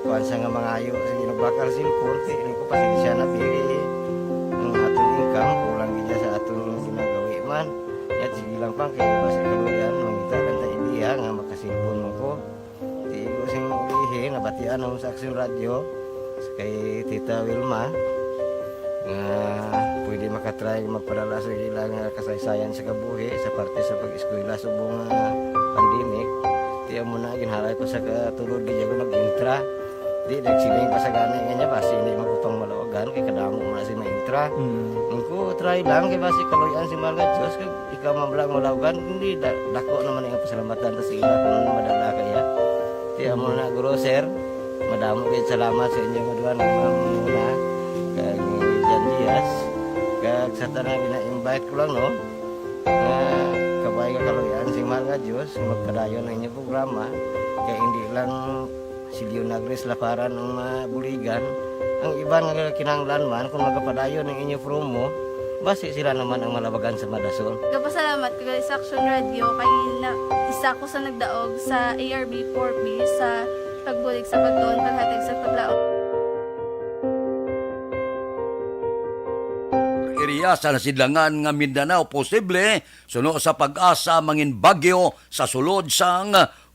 Kuwan siya nga mangayo sa ginabakal sa cellphone, kay rin ko pasensya na, pili ang aton income, kulang gid sa aton ginagawi man. Yat, sige lang pa, kay basi kaluyan, mangita lang ta idea nga makasilpon mo ko. Di ko sing ulihi, nabatian ako sa Action Radio, kay Tita Wilma, nga pwede makatry magpadala sa ila nga kasaysayan sa kabuhi sa parte sa pag-eskwela subong nga pandemic. Ti amo na, ginhalay ko sa katulod, di ako nag-intra. Di, nagsiling pa sa gani nga niya, basi hindi magkupang malawagan, kay kadamo mo na si maintra. Mm. Ang ko, try lang, kay basi kaluyan si mahal nga Diyos, kag ikaw man lang malawagan, hindi, da-, dako naman ang pasalamatan ta sa ila kung madala kaya. Ti amo na, guro, sir, madamo kayo salamat sa inyo nga duha nga mga muna, kag ni Jan Diaz, kag sa tanan gina-invite ko lang, no, nga kabay nga kaluyan si mahal nga Diyos, nga magpadayon ang inyong programa, kay hindi lang si Leonagris Laparan ang mabuligan, ang iban nga kinahanglan man, kung magapadayon ang inyo promo, basi sila naman ang malabagan sa madasol. Gapasalamat ko gali sa Action Radio, kay na, isa ko sa nagdaog sa A R B four B sa pagbulig sa pagtuon, paghatag sa paglaom. Area sa nasidlangan nga Mindanao, posible suno sa PAGASA mangin bagyo sa sulod sang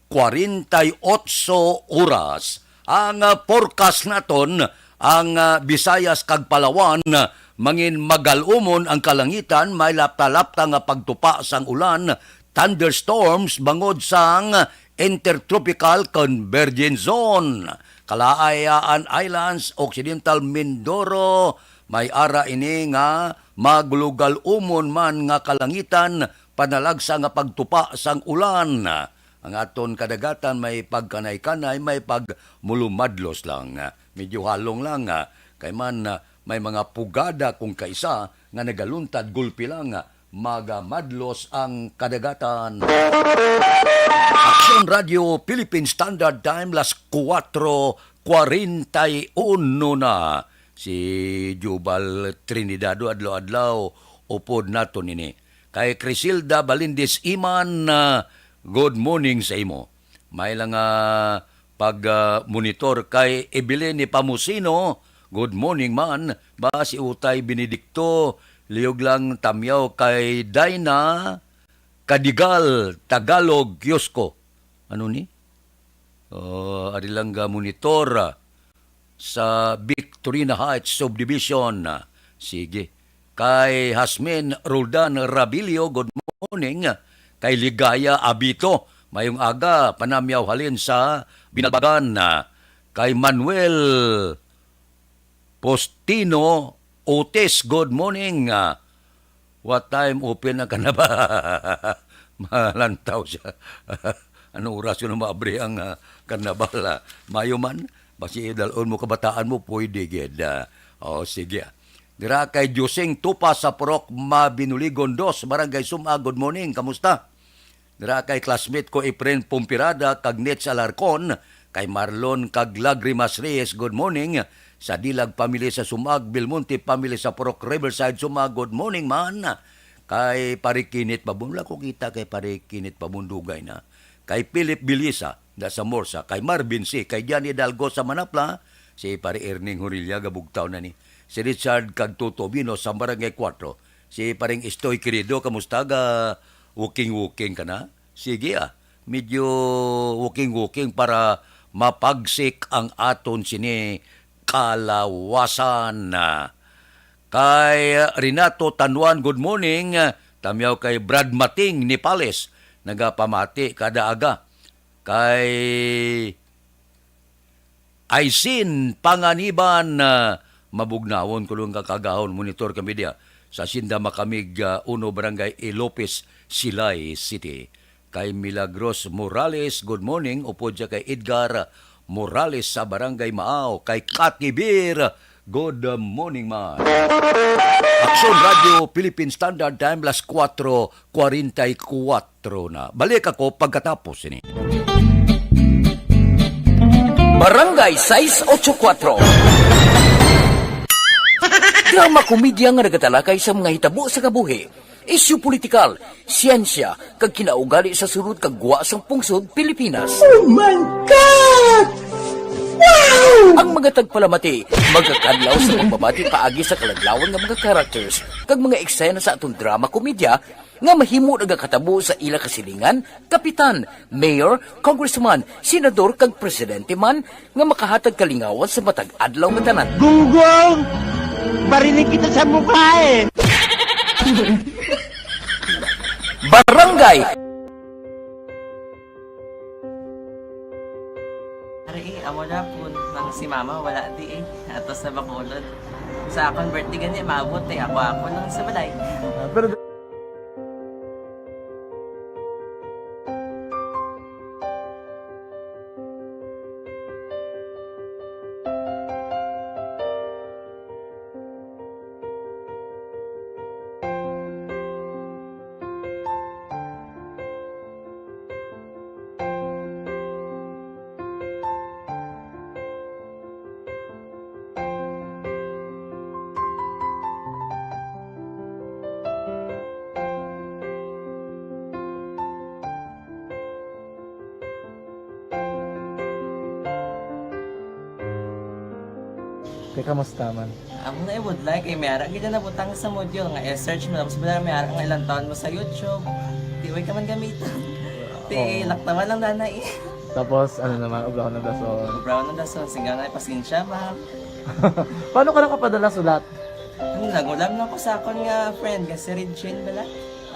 kwarenta y otso oras. Ang, ah, forecast naton, ang, ah, Visayas kag Palawan, ah, mangin magal-umon ang kalangitan, may lapta-lapta nga pagtupa sang ulan, thunderstorms bangod sang Intertropical Convergence Zone. Kalaayaan Islands, Occidental Mindoro, may ara ini nga maglugal-umon man nga kalangitan, panalagsa nga pagtupa sang ulan. Ang aton kadagatan may pagkanay-kanay, may pagmulumadlos lang. Medyo halong lang, ah, kay man, ah, may mga pugada kung kaisa nga nagaluntad gulpi lang, ah, magamadlos ang kadagatan. Action Radio Philippine Standard Time, las kuwatro kwarenta y uno na. Si Jubal Trinidado, adlaw-adlaw, upod naton ini. Kay Crisilda Balindis Iman, ah, good morning sa imo. May lang, ah, pag, ah, monitor kay Evelyn ni Pamusino, good morning man. Ba si Utay Benedicto, liyog lang tamyaw kay Dina Kadigal, Tagalog, Kiosko. Ano ni? Oh, ari lang ga monitor, ah. sa Victorina Heights Subdivision. Sige. Kay Hasmin Roldan Rabilio, good morning. Kay Ligaya Abito, mayong aga, panamyaw halin sa Binalbagan. Kay Manuel Postino Otis, good morning. Ah, what time open ang karnabal? Malantaw siya. Anong oras ko na maabri ang, ah, karnabal, ah? Mayo man? Basi idalon mo kabataan mo, pwede gid. Ah, oh, sige, ah. Dira kay Diosing Tupa sa Purok Mabinuligon dos, Barangay Suma, good morning. Kamusta? Dira kay classmate ko, Efren Pumpirada kag Nets Alarcon, kay Marlon kag Lagrimas Reyes, good morning. Sa Dilag family sa Sumag, Belmonte family sa Purok Riverside, Sumag, good morning man. Kay Pare Kinit Pabun-, wala ko kita kay Pare Kinit Pabundugay na. Kay Philip Bilisa, da sa Morsa, kay Marvin C, kay Jan Hidalgo sa Manapla, si Pare Erning Horilla, gabugtaw na ni. Si Richard kag Toto Bino sa Barangay Cuatro, si Paring Istoy Querido, kamusta, ga walking-walking ka na? Sige, ah, medyo walking-walking para mapagsik ang aton sini kalawasan. Kay Renato Tanuan, good morning. Tamyaw kay Brad Mating Nipales, nagapamati kada aga. Kay Aisin Panganiban, ah, mabugnawon ko lang kakagahon, monitor kami diya sa Hacienda Makamig, ah, uno, Barangay E. Lopez, Silay City. Kay Milagros Morales, good morning. Upod siya kay Edgar Morales sa Barangay Maaw. Kay Kati Beer, good morning man. Aksyon Radio Philippine Standard Time, las kuwatro kwarenta y kuwatro na. Balik ako pagkatapos ini. Barangay sais ocho kuwatro. Drama komedya nga nagatalakay sa mga hitabo sa kabuhi, isyu politikal, siyensya, kag kinaugali sa sulod kag gwa sang pungsod Pilipinas. Oh my God! Wow! Ang mga tagpalamati magakadlaw sa pagbabati paagi sa kaladlawan nga mga characters kag mga eksena sa aton drama komedya nga mahimo nagakatabo sa ila kasilingan, kapitan, mayor, congressman, senador, kag presidente man nga makahatag kalingawan sa matag adlaw nga tanan. Gunggong! Barinig kita sa mukha eh! Barangay! Ari, eh, amo na po. Nang si mama, wala di eh. Ato sa Bacolod. Sa akon birthday gani, maabot eh. Ako, ako lang sa balay. Ah, pero Kay kamusta man? Amo na, I would like, eh, may ara gid na nabutang sa module nga i-search mo, tapos wala, may ara nga ilang taon mo sa YouTube. Di, way ka man gamiton. Ti, oo, laktawan lang, nanay. Tapos, ano naman, ubraw ng dason. Ubraw ng dason, singga na, pasensya, ma'am. Paano ka nakapadala sulat? Ano, nag-ulam lang ko sa akon nga friend, nga si Regine bala.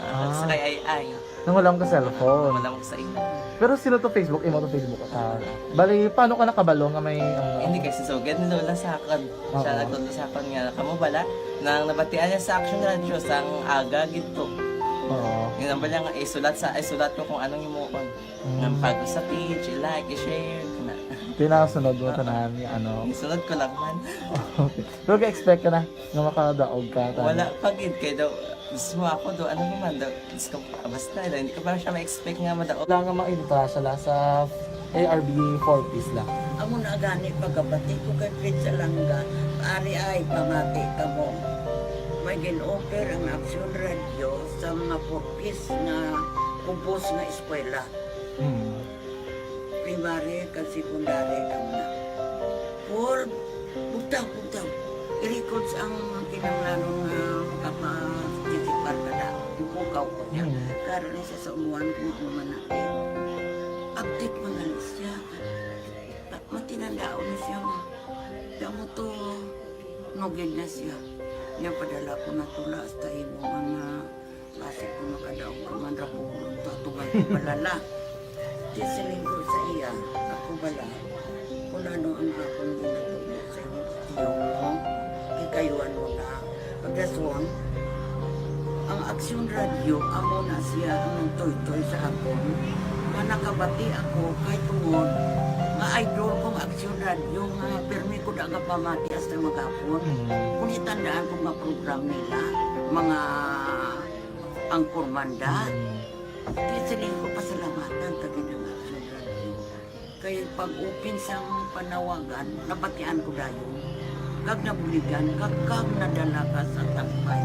Ah, ah, sa kay Ay Ay. Nangulam ka cellphone. Nangulam ko sa imo. Pero sino to Facebook? Imo to Facebook account? Bali, paano ka nakabalo nga may, ano? Hindi, kay si Sugad ni Lola sa akon. Siya, oo, nagtudlo sa akon nga, kamo bala, nang nabatian niya sa Action Radio, sang aga gid to. Oo. Yun ang bala nga, isulat sa, isulat ko kung anong himuon. Mm. Nang pag sa page, i-like, i-share, na. Pinasunod mo, oo, tanan, ano? Isunod ko lang man. Okay. Pero ga-expect ka na nga makadaog ka, tanan? Wala pa gid, kay daw, mismo ako do, ano naman daw, Diyos ko, basta, hindi ko pa siya ma-expect nga madaog. Wala nga ma-invite sila sa A R B four Ps lang. Amo na gani pagkabati ko kay Fred Salanga, ari ay pamati kamo. May gin-offer ang Aksyon Radio sa mga four Ps nga kubos nga eskwela. Mm. Primary kag secondary kamo na. Paul, bugtaw, bugtaw. I-records ang kinahanglanon nga makaparticipar ka na. Ipukaw ko niya. Mm. Karon ni siya sa umuan kung ano man na. Update man na siya. Pa-, matinandaon ni siya nga. Kamo to, nugid na siya. Niya padala ko na tula hasta imo nga basi ko makadaog ka man ra ko, tatugan ko balala. Di siling ko sa iya, ako bala, kung ano ang akong ginatubo sa imong tiyo mo, kay kayuan mo na. Pagdason, ang Aksyon Radyo, amo na siya ang nagtoytoy sa akon, nga nakabati ako kay tungod nga idol kong Aksyon Radyo nga pirmi ko da gapamati hasta maghapon. Mm. Kung itandaan ko nga program nila, mga angkormanda, Mm. di siling ko pasalamatan ta gid ang Aksyon Radyo. Kay pag-open sang panawagan, nabatian ko dayon. Kag nabuligan, kag, kag nadala ka sa tagpay.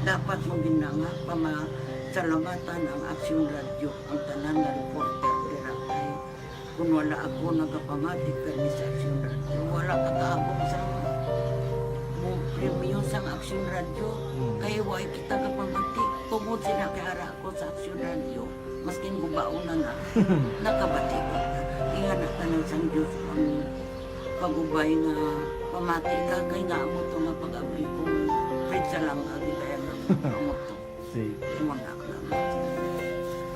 Dapat mo gina nga pamasalamatan ang Aksyon Radyo, ang tanan nga reporter dira kay kun wala ako nagapamati kani sa Aksyon Radyo, wala ka kaabot sa mo premyo sang Aksyon Radyo. Hmm. Kay wa kita gapamati. Tungod sila kay ara ako sa Aksyon Radyo, maskin gubaon na na, nakabati kita. Ingana tanan sang Dios ang pag-ubay nga pamati ka, kay nga amo to nga pag-abli ko, Fred Salanga, di kaya nga amo to. Sige. Imo na ako lang.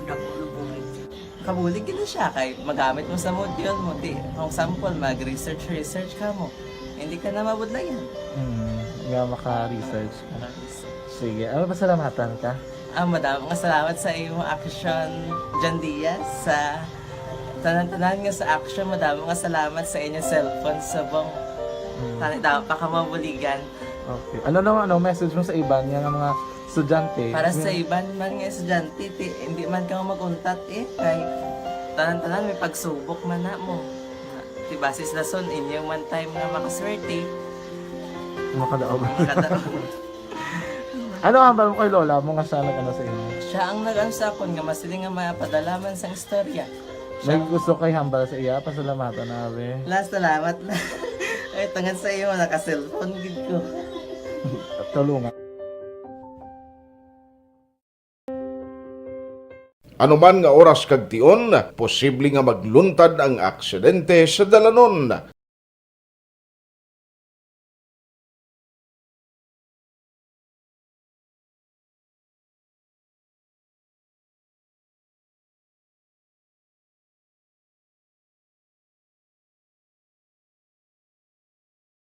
Dako na bulig siya. Kabulig gid siya kay magamit mo sa module mo. Di, kung sample, mag-research, research ka mo. Hindi ka na mabudlayan. Hmm, nga maka-research ka. Maka-research. Sige, ano, pasalamatan ka? Ah, madamo nga salamat sa imo, Action John Diaz, sa tanan-tanan nga sa Action. Madamo nga salamat sa inyo cellphone subong. Hmm. Tani daw pa ka mabuligan. Okay. Ano naman, ano, message mo sa iban nga mga estudyante? Para sa Yung iban man nga estudyante, ti, hindi man ka mag-untat eh. Kay tanan-tanan may pagsubok man na mo. Ti basis lason, inyo man time nga makaswerte. Makadaog. Makadaog. Ano ang hambal mo kay lola mo nga siya nag-ano sa inyo? Siya ang nag-ano sa akon nga masiling nga mapadala man sang istorya. May Siya gusto kay hambal sa iya, pasalamatan na, abi. La, salamat na. Ay, tungod sa iyo, naka-cellphone gid ko. Tulungan. Ano man nga oras kag tion, posible nga magluntad ang aksidente sa dalanon.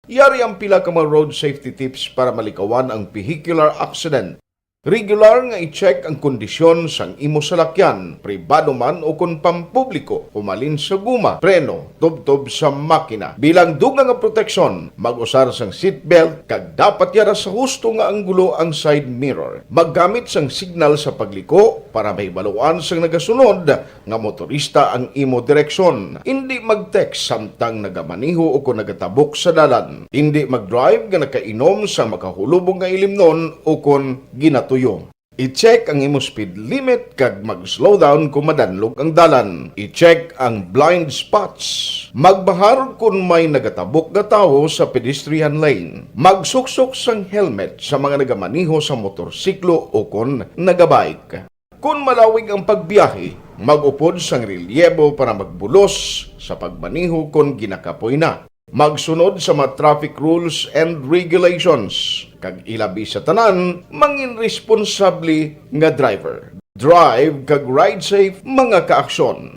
Yari ang pila ka mga road safety tips para malikawan ang vehicular accident. Regular nga i-check ang kondisyon sang imo salakyan, pribado man o kon pampubliko, humalin sa guma, preno, tubtob sa makina. Bilang dugang nga proteksyon, mag-usar sang seatbelt kag dapat yara sa husto nga anggulo ang side mirror. Maggamit sang signal sa pagliko para mahibaluan sang nagasunod nga motorista ang imo direksyon. Indi mag-text samtang nagamaneho o kon nagatabok sa dalan. Indi mag-drive nga nakainom sa makahulubong nga ilimnon o kon ginatuyo. I-check ang imo speed limit kag mag-slow down kon madanlog ang dalan. I-check ang blind spots. Magbahar kon may nagatabok nga tawo sa pedestrian lane. Magsuksok sang helmet sa mga nagamaneho sa motorsiklo o kon nagabike. Kon malawig ang pagbiyahe, mag-upod sang relyebo para magbulos sa pagmaneho kon ginakapoy na. Magsunod sa mga traffic rules and regulations, kag ilabi sa tanan, mangin responsable nga driver. Drive kag ride safe, mga kaaksyon.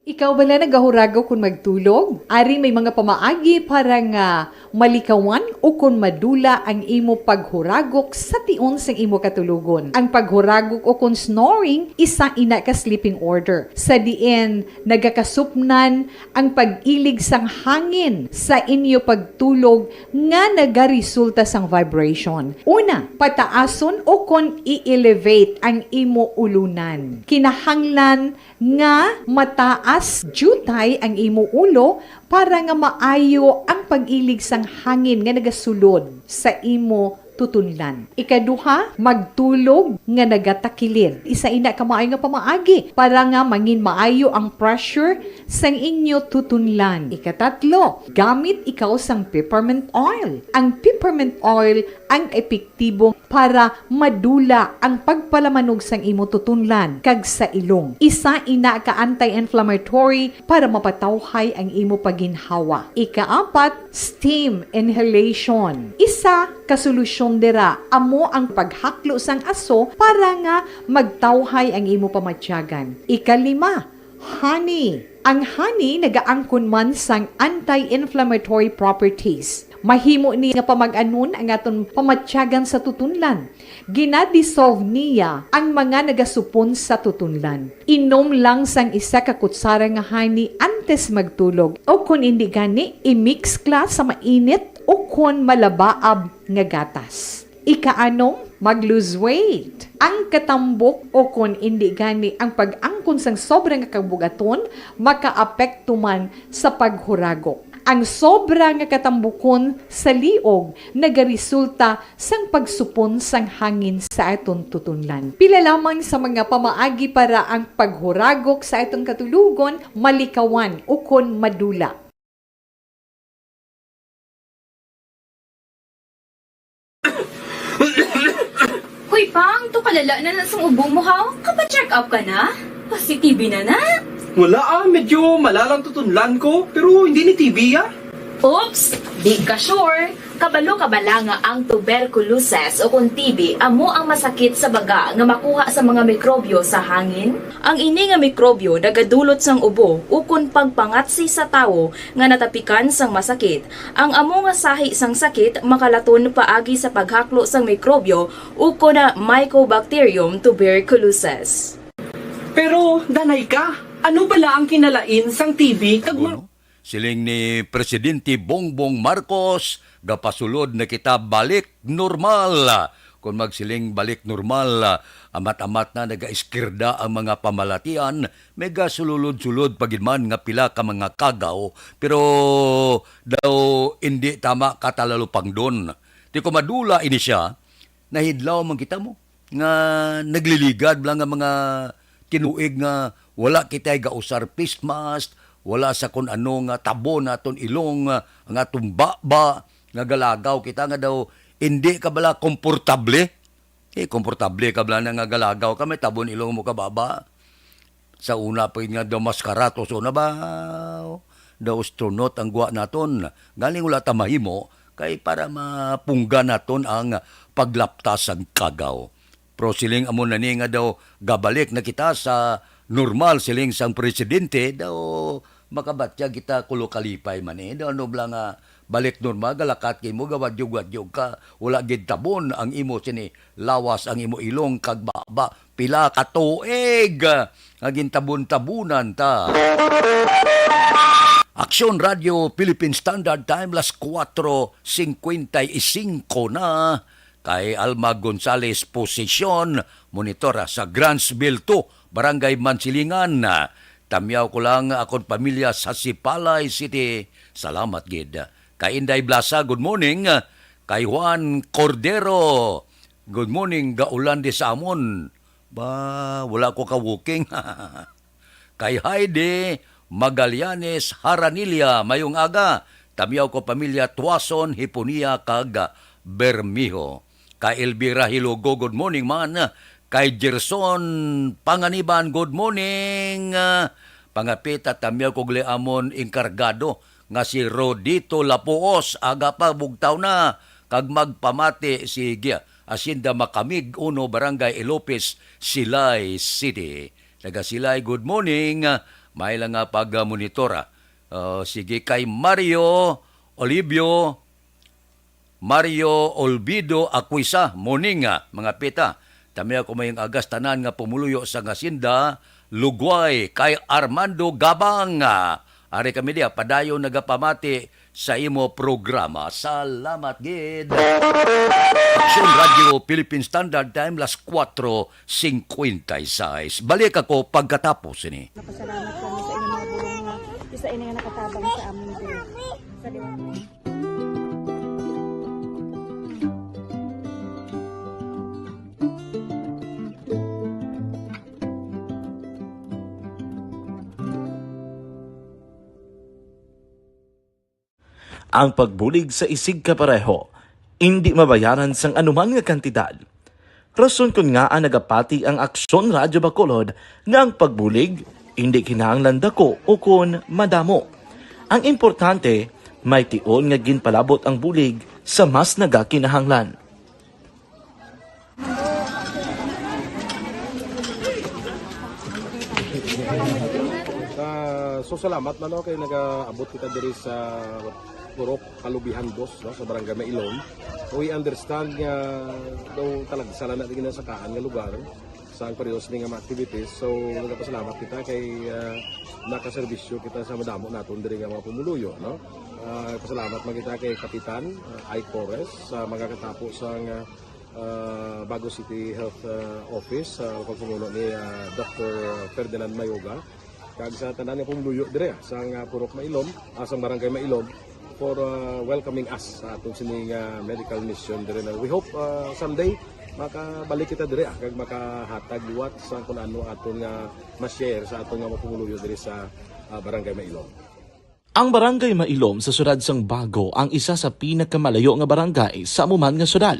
Ikaw bala nagahuragok kon magtulog? Ari may mga pamaagi para nga malikawan o kon madula ang imo paghuragok sa tion sang imo katulogon. Ang paghuragok o kon snoring, isa ina ka sleeping order, sa diin nagakasupnan ang pag-ilig sang hangin sa inyo pagtulog nga nagaresulta sang vibration. Una, pataason o kon i-elevate ang imo ulunan. Kinahanglan nga mataas diutay ang imo ulo para nga maayo ang pag-ilig sang hangin nga nagasulod sa imo tutunlan. Ikaduha, magtulog nga nagatakilid. Isa ina ka maayo nga pamaagi para nga mangin maayo ang pressure sang inyo tutunlan. Ikatatlo, gamit ikaw sang peppermint oil. Ang peppermint oil ang epektibo para madula ang pagpalamanog sang imo tutunlan kag sa ilong. Isa ina ka anti-inflammatory para mapatawhay ang imo paginhawa. Ikaapat, steam inhalation. Isa ka solusyon dira amo ang paghaklo sang aso para nga magtawhay ang imo pamatyagan. Ikalima, honey. Ang honey nagaangkon man sang anti-inflammatory properties. Mahimo ni nga pamag-anon ang aton pamatyagan sa tutunlan. Ginadissolve niya ang mga nagasupon sa tutunlan. Inom lang sang isa ka kutsara nga honey antes magtulog, o kon indi gani, i-mix kla sa mainit o kon malabaab nga gatas. Ikaanom, mag-lose weight. Ang katambok o kon indi gani ang pag-angkon sang sobra nga kabugaton makaapekto man sa paghuragok. Ang sobra nga katambukon sa liog nagaresulta sang pagsupon sang hangin sa aton tutunlan. Pila lamang sa mga pamaagi para ang paghuragok sa aton katulogon malikawan ukon madula. Hoy, Pang, to kalala na na sang ubo mo, ha? Kapa-check up ka na? Positive na na? Wala ah, medyo malalang tutunlan ko, pero hindi ni T B ah. Oops! Di ka sure? Kabalo ka bala nga ang tuberculosis o kon T B amo ang masakit sa baga nga makuha sa mga mikrobyo sa hangin? Ang ini nga mikrobyo nagadulot sang ubo ukon pagpangatsi sa tawo nga natapikan sang masakit. Ang amo nga sahi sang sakit makalaton paagi sa paghaklo sang mikrobyo ukon Mycobacterium tuberculosis. Pero, Danay ka, ano bala ang kinalain sang T B kag ma- Uno, siling ni Presidente Bongbong Marcos, gapasulod na kita balik normal. Kon magsiling balik normal, amat-amat na nagaiskirda ang mga pamalatian, may gasululod-sulod pa gid man nga pila ka mga kagaw, pero daw indi tama ka talalupangdon. Ti ko madula ini siya, nahidlaw man kita mo nga nagliligad bala nga mga tinuig nga wala kitay gausar face mask, wala sa kun ano nga tabon naton ilong, ah, ang aton baba, nga galagaw kita nga daw indi ka bala komportable. Eh, komportable ka bala na nga galagaw ka, may tabon ilong mo ka baba. Sa una pa gid nga daw maskara to, so na ba? Daw astronot ang guwa naton. Galing wala ta mahimo, kay para mapungga naton ang paglaptas sang kagaw. Pero siling amo na ni nga daw gabalik na kita sa normal, siling sang presidente, daw makabatyag kita kulo kalipay man eh. Daw ano bala nga balik normal, galakat kay mo, gawadyog-wadyog ka, wala gid tabon ang imo sini lawas, ang imo ilong kag baba. Pila ka tuig nga gintabon-tabunan ta. Aksyon Radio Philippine Standard Time, las kuwatro singkwenta y singko na. Kay Alma Gonzales Posisyon, monitora sa Grantsville two, Barangay Mansilingan. Tamyaw ko lang akon pamilya sa Sipalay City. Salamat gid. Kay Inday Blasa, good morning. Kay Juan Cordero, good morning, gaulan di sa amon. Ba, wala ko ka-walking. Kay Heidi Magallanes Haranilla, mayong aga. Tamyaw ko pamilya Tuason, Hiponia, kag Bermejo. Kay Elvira Hilogo, good morning man. Kay Gerson Panganiban, good morning. Pangapita, tamyaw ko gliamon inkargado nga si Rodito Lapuos, aga pa bugtaw na, kag magpamati, sige, Hacienda Makamig uno, Barangay Ilopez, Silay City. Taga Silay, good morning. May lang nga pag-monitora. Ah, sige, kay Mario Olivio, Mario Olvido Aquisa, morning, ah, mga pita. Tamyaw ko mayong agas tanan nga pumuluyo sa Hacienda, Lugway, kay Armando Gabang. Ah, ari kami diya, padayon nagapamati sa imo programa. Salamat gid. Aksyon Radio Philippine Standard Time, las kuwatro singkwenta y sais. Balik ako pagkatapos ini. Napasalamat kami sa inyong mga bulong nga isa ini nga nakatabang sa amin din. Sa Ang pagbulig sa isigkapareho indi mabayaran sang anuman nga kantidad. Rason kon ngaa nagapati ang Aksyon Radyo Bacolod nga ang pagbulig indi kinahanglan dako ukon madamo. Ang importante, may tion nga ginpalabot ang bulig sa mas nagakinahanglan. Ah, so salamat man, no, kay nagaabot kita diri sa Purok Kalubihan Dos, no, sa Barangay Mailom. We understand nga daw talagsa lang na di ginasakaan nga lugar sa ang pareho sini nga mga activities. So, nagapasalamat kita kay, ah, nakaserbisyo kita sa madamo naton diri nga mga pumuluyo, no? Ah, pasalamat man kita kay Kapitan, ah, Ike Torres sa mga katapo sa nga, ah, Bago City Health, ah, Office sa pagpamuno ni, ah, Doctor Ferdinand Mayoga, kag sa tanan nga pumuluyo dire sa nga Purok Mailom, ah, sa Barangay Mailom, for, ah, welcoming us sa aton sini nga medical mission dire na we hope, ah, someday makabalik kita dire, ah, kag makahatag liwat sa kung ano aton nga ma-share sa aton nga mga pumuluyo dire sa, ah, Barangay Mailom. Ang Barangay Mailom sa siyudad sang Bago ang isa sa pinakamalayo nga barangay sa amo man nga siyudad.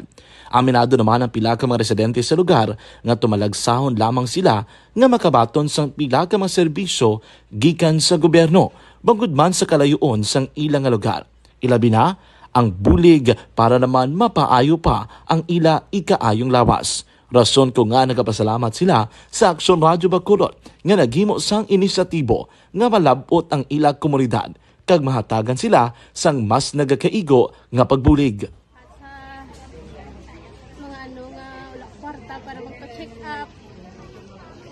Aminado naman ang pila ka mga residente sa lugar nga tumalagsahon lamang sila nga makabaton sang pila ka mga serbisyo gikan sa gobyerno, bangod man sa kalayoon sang ila nga lugar. Ilabi na ang bulig para naman mapaayo pa ang ila ikaayong lawas. Rason ko nga nagapasalamat sila sa Aksyon Radyo Bacolod nga naghimo sang inisyatibo nga malab-ot ang ila komunidad kag mahatagan sila sang mas nagakaigo nga pagbulig. Sa mga ano nga wala kwarta para magpa-check up.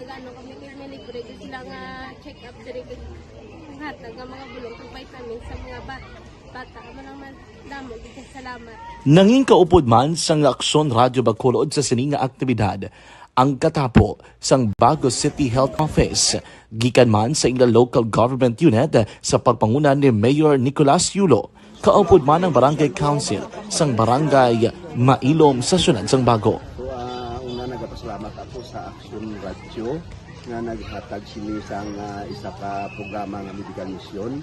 Nag-ano kami kay may libre gyud sila nga check up diri, kag hatag nga mga bulong kag vitamins sa mga ba-, bata. Amo lang man, damo gyud kay salamat. Nangin kaupod man sang Aksyon Radyo Bacolod sa sini nga aktibidad ang katapo sang Bago City Health Office, gikan man sa ila local government unit sa pagpanguna ni Mayor Nicolas Yulo, kaupod man ang Barangay Council sang Barangay Mailom sa siyudad sang Bago. So, ah, una, nagapasalamat ako sa Aksyon Radyo nga naghatag sini sang, ah, isa ka programa nga medical mission.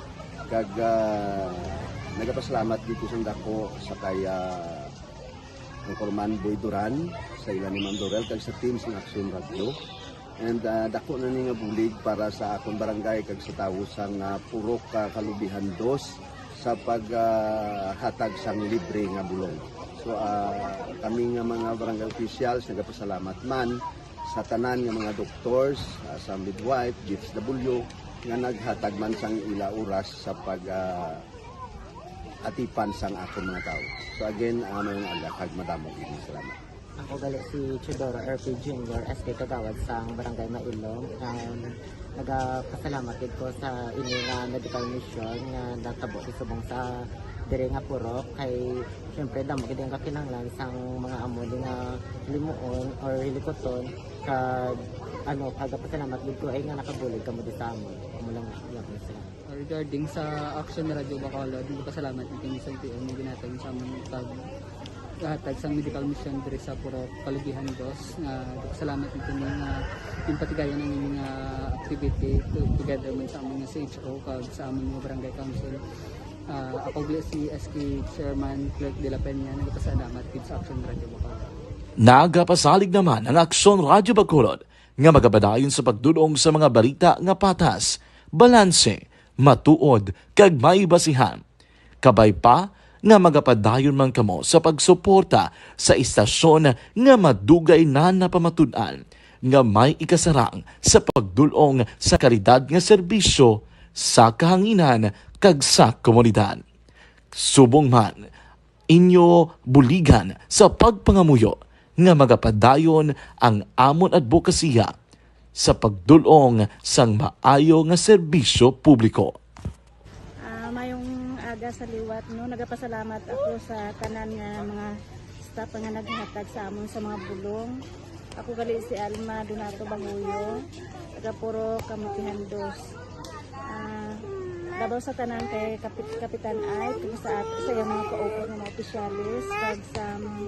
Kag, ah, nagapasalamat dito sa dako sa kay, ah, Anchorman Boy Duran, sa ila ni Ma'am Dorel, kag sa team sa Aksyon Radyo. And, ah, dako na ni nga bulig para sa akon barangay kag sa tawo sang, ah, Purok, ah, Kalubihan Dos sa pag, ah, hatag sang libre nga bulong. So, ah, kami nga mga barangay officials nagapasalamat man sa tanan nga mga doctors, ah, sa midwife, D S W, nga naghatag man sang ila oras sa pag, ah, atipan sang akon mga tawo. So again, ah, may nga aga kag madamo gid nga salamat. Ako gali si Teodoro R P Junior, S K Kagawad sang Barangay Mailom. Um, nagapasalamat gid ko sa ini nga medical mission nga natabo subong sa diri nga purok, kay siyempre damo gid ang kakinahanglan sang mga amo ni nga limuon or hilikuton, kag ano, nagapasalamat gid ko ay nga nakabulig kamo di sa amon. Amo lang, salamat. Regarding sa Action Radio Bacolod, nagpasalamat mi kini sa L T O nga ginhatag sa amon pag hatag sang medical mission diri sa Purok Kalubihan Dos, nga nagpasalamat mi kini nga ginpatigayon ang ining, ah, activity to-, together man sa amon nga C H O kag sa amon nga barangay council. Ah, ako gali si S K Chairman Clerk de la Peña, nagpasalamat gid sa Action Radio Bacolod. Nagapasalig naman ang Aksyon Radyo Bacolod nga magapadayon sa pagdul-ong sa mga balita nga patas, balanse, matuod, kag may basihan. Kabay pa nga magapadayon man kamo sa pagsuporta sa istasyon nga madugay na napamatud-an nga may ikasarang sa pagdul-ong sa kalidad nga serbisyo sa kahanginan kag sa komunidad. Subong man, inyo buligan sa pagpangamuyo nga magapadayon ang amon adbokasiya sa pagdul-ong sang maayo nga serbisyo publiko. Ah, mayong aga sa liwat, no? Nagapasalamat ako sa tanan nga mga staff nga naghatag sa amon sa mga bulong. Ako gali si Alma Donato Bahuyo, taga Purok Kamukihan Dos. Ah, labaw sa tanan kay Kapit-, Kapitan Ike, kag sa at-, sa iyang mga kaupod nga mga opisyales, kag sa mga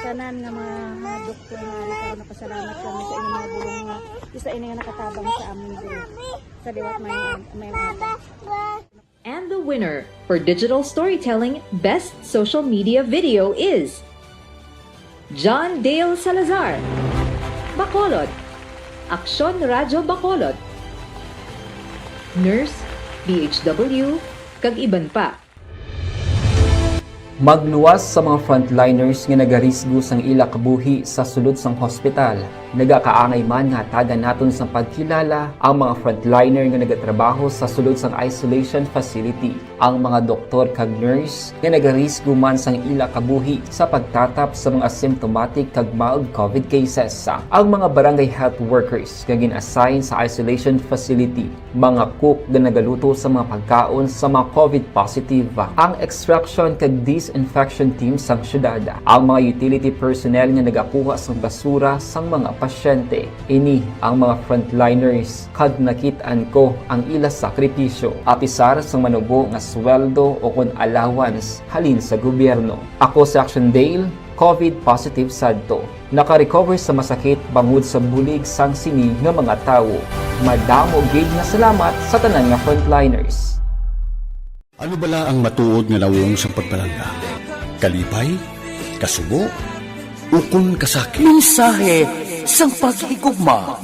tanan nga mga, mga doktor nga ari karon, napasalamat kami sa inyong mga bulong nga isa ini nga nakatabang sa amin diri. Sa liwat, mayong, mayong aga. And the winner for digital storytelling best social media video is John Dale Salazar, Bacolod, Aksyon Radyo Bacolod, nurse, D H W, kag iban pa. Magluwas sa mga frontliners nga nagarisgo sang ila kabuhi sa sulod sang hospital. Nagakaangay man nga hatagan naton sang pagkilala ang mga frontliner nga nagatrabaho sa sulod sang isolation facility, ang mga doktor kag nurse nga nagarisgo man sang ila kabuhi sa pagtatap sa mga asymptomatic kag mild covid cases, ang mga barangay health workers nga gin-assign sa isolation facility, mga cook nga nagaluto sa mga pagkaon sa mga covid positive, ang extraction kag disinfection team sang syudad, ang mga utility personnel nga nagakuha sang basura sang mga pasyente. Ini ang mga frontliners kag nakit-an ko ang ila sakripisyo, apisar sang manubo nga sweldo o kon allowance halin sa gobyerno. Ako si Action Dale, covid positive sadto. Naka-recover sa masakit bangod sa bulig sang sini nga mga tawo. Madamo gid nga salamat sa tanan nga frontliners. Ano bala ang matuod nga nawong sang pagpalangga? Kalipay? Kasubo? Ukon kasakit? Mensahe sang paghigugma.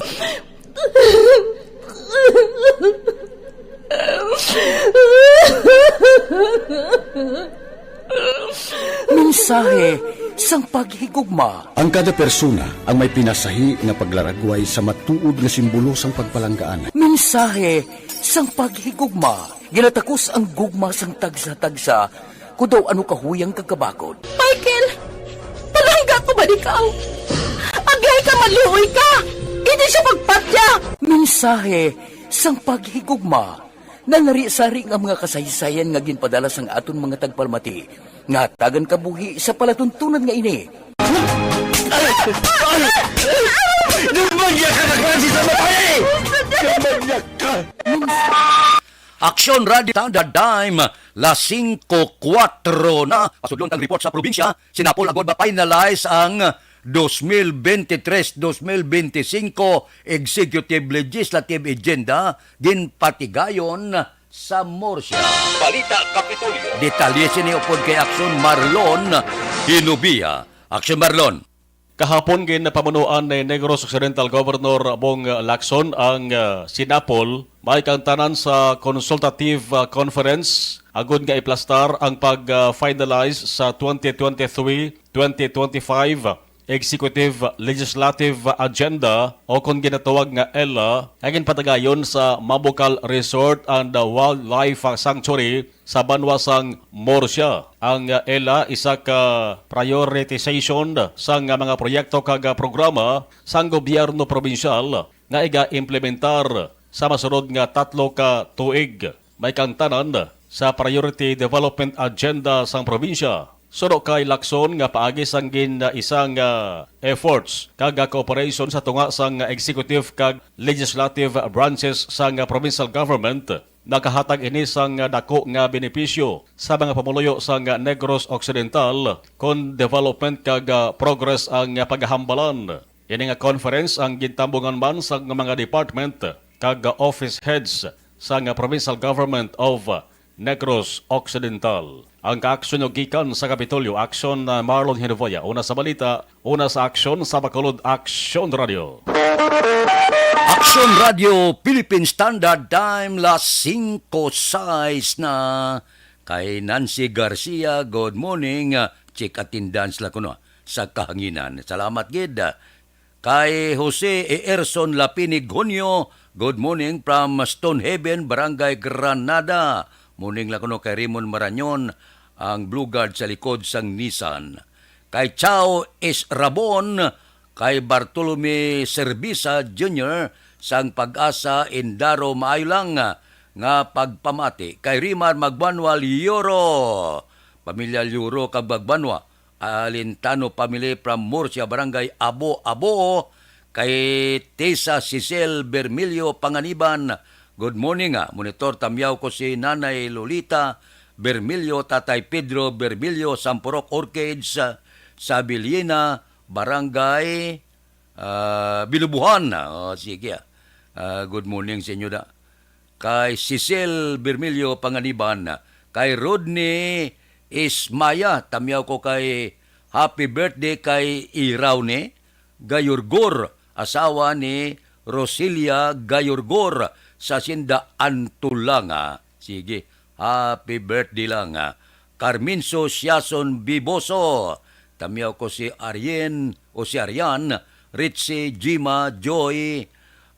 Mensahe sang paghigugma. Ang kada persona ang may pinasahi nga paglaragway sa matuod nga simbolo sang pagpalanggaan. Mensahe sang paghigugma. Ginatakos ang gugma sang tagsa-tagsa, kun daw ano kahuyang kag kabakod. Michael! Palangga ko ba ikaw? Aglay ka, maluoy ka! Hindi siya pagpatya! Mensahe sang paghigugma. Nalari-sari nga mga kasaysayan nga ginpadala sang aton mga tagpalamati nga hatagan kabuhi sa palatuntunan nga ini. Nagmangya ka na klase sa babae! Nagmangya ka! Aksyon Radio Standard Time, las singko kuwatro na. Pasudlon kang report sa probinsya, sinapol agod ma-finalize ang dos mil bente tres, dos mil bente singko Executive Legislative Agenda, ginpatigayon sa Murcia. Balita Kapitolyo. Detalye sini upod kay Aksyon Marlon Hinubia. Aksyon Marlon. Kahapon, ginpamunuan ni Negros Occidental Governor Bong Lacson ang, ah, sinapol may kang tanan sa consultative, ah, conference agud nga iplastar ang pag, ah, finalize sa twenty twenty-three, twenty twenty-five Executive Legislative Agenda o kon ginatawag nga ela nga ginpatigayon sa Mabukal Resort and Wildlife Sanctuary sa banwa sang Murcia. Ang, ah, ela isa ka prioritization sang mga proyekto kag, ah, programa sang gobyerno probinsyal nga iga-implementar sa masunod nga tatlo ka tuig. May kang tanan sa Priority Development Agenda sang probinsya. Suno kay Lacson nga paagi sang gin-, ah, isang, ah, efforts kag, ah, cooperation sa tunga sang executive kag legislative branches sang, ah, provincial government, nakahatag ini sang, ah, dako nga benepisyo sa mga pumuluyo sang, ah, Negros Occidental kon development kag, ah, progress ang, ah, pagahambalan. Ini nga conference ang gintambungan man sang mga department kag, ah, office heads sang, ah, Provincial Government of, ah, Negros Occidental. Ang kaaksyon gikan sa Kapitolyo, Aksyon, ah, Marlon Hinuvoya. Una sa balita, una sa aksyon sa Bacolod, Aksyon Radio. Aksyon Radio, Philippine Standard Time, las singko sais na. Kay Nancy Garcia, good morning. Ah, check attendance la kuno sa kahanginan. Salamat gid. Kay Jose Erson Lapinig Hunyo, good morning from Stonehaven, Barangay Granada. Morning la kuno kay Raymond Marañon, ang Blue Guard sa likod sang Nissan. Kay Chao S. Rabon, kay Bartolome Servisa Junior sang Pag-asa, Indaro, maayo lang nga pagpamati. Kay Rimar Magbanwa Lioro, pamilya Lioro kag Magbanwa, Alintano family from Murcia, Barangay Abo-Abo, kay Tisa Cecil Bermilio Panganiban. Good morning, ah. Monitor, tamyaw ko si Nanay Lolita Bermilio, Tatay Pedro Bermilio, Sampurok Orchids, ah, sa Villena, Barangay, ah, Bilubuhan. Oh, sige, ah. Ah, good morning sa inyo da. Kay Cecil Bermilio Panganiban, kay Rodney Ismaya, tamyaw ko kay happy birthday kay Iraw ni Gayorgor, asawa ni Rosilia Gayorgor sa Sinda Antulanga. Sige, happy birthday lang, ah. Carminso Siason Biboso, tamyaw ko si Arien o si Arian, Richie, Jima, Joy,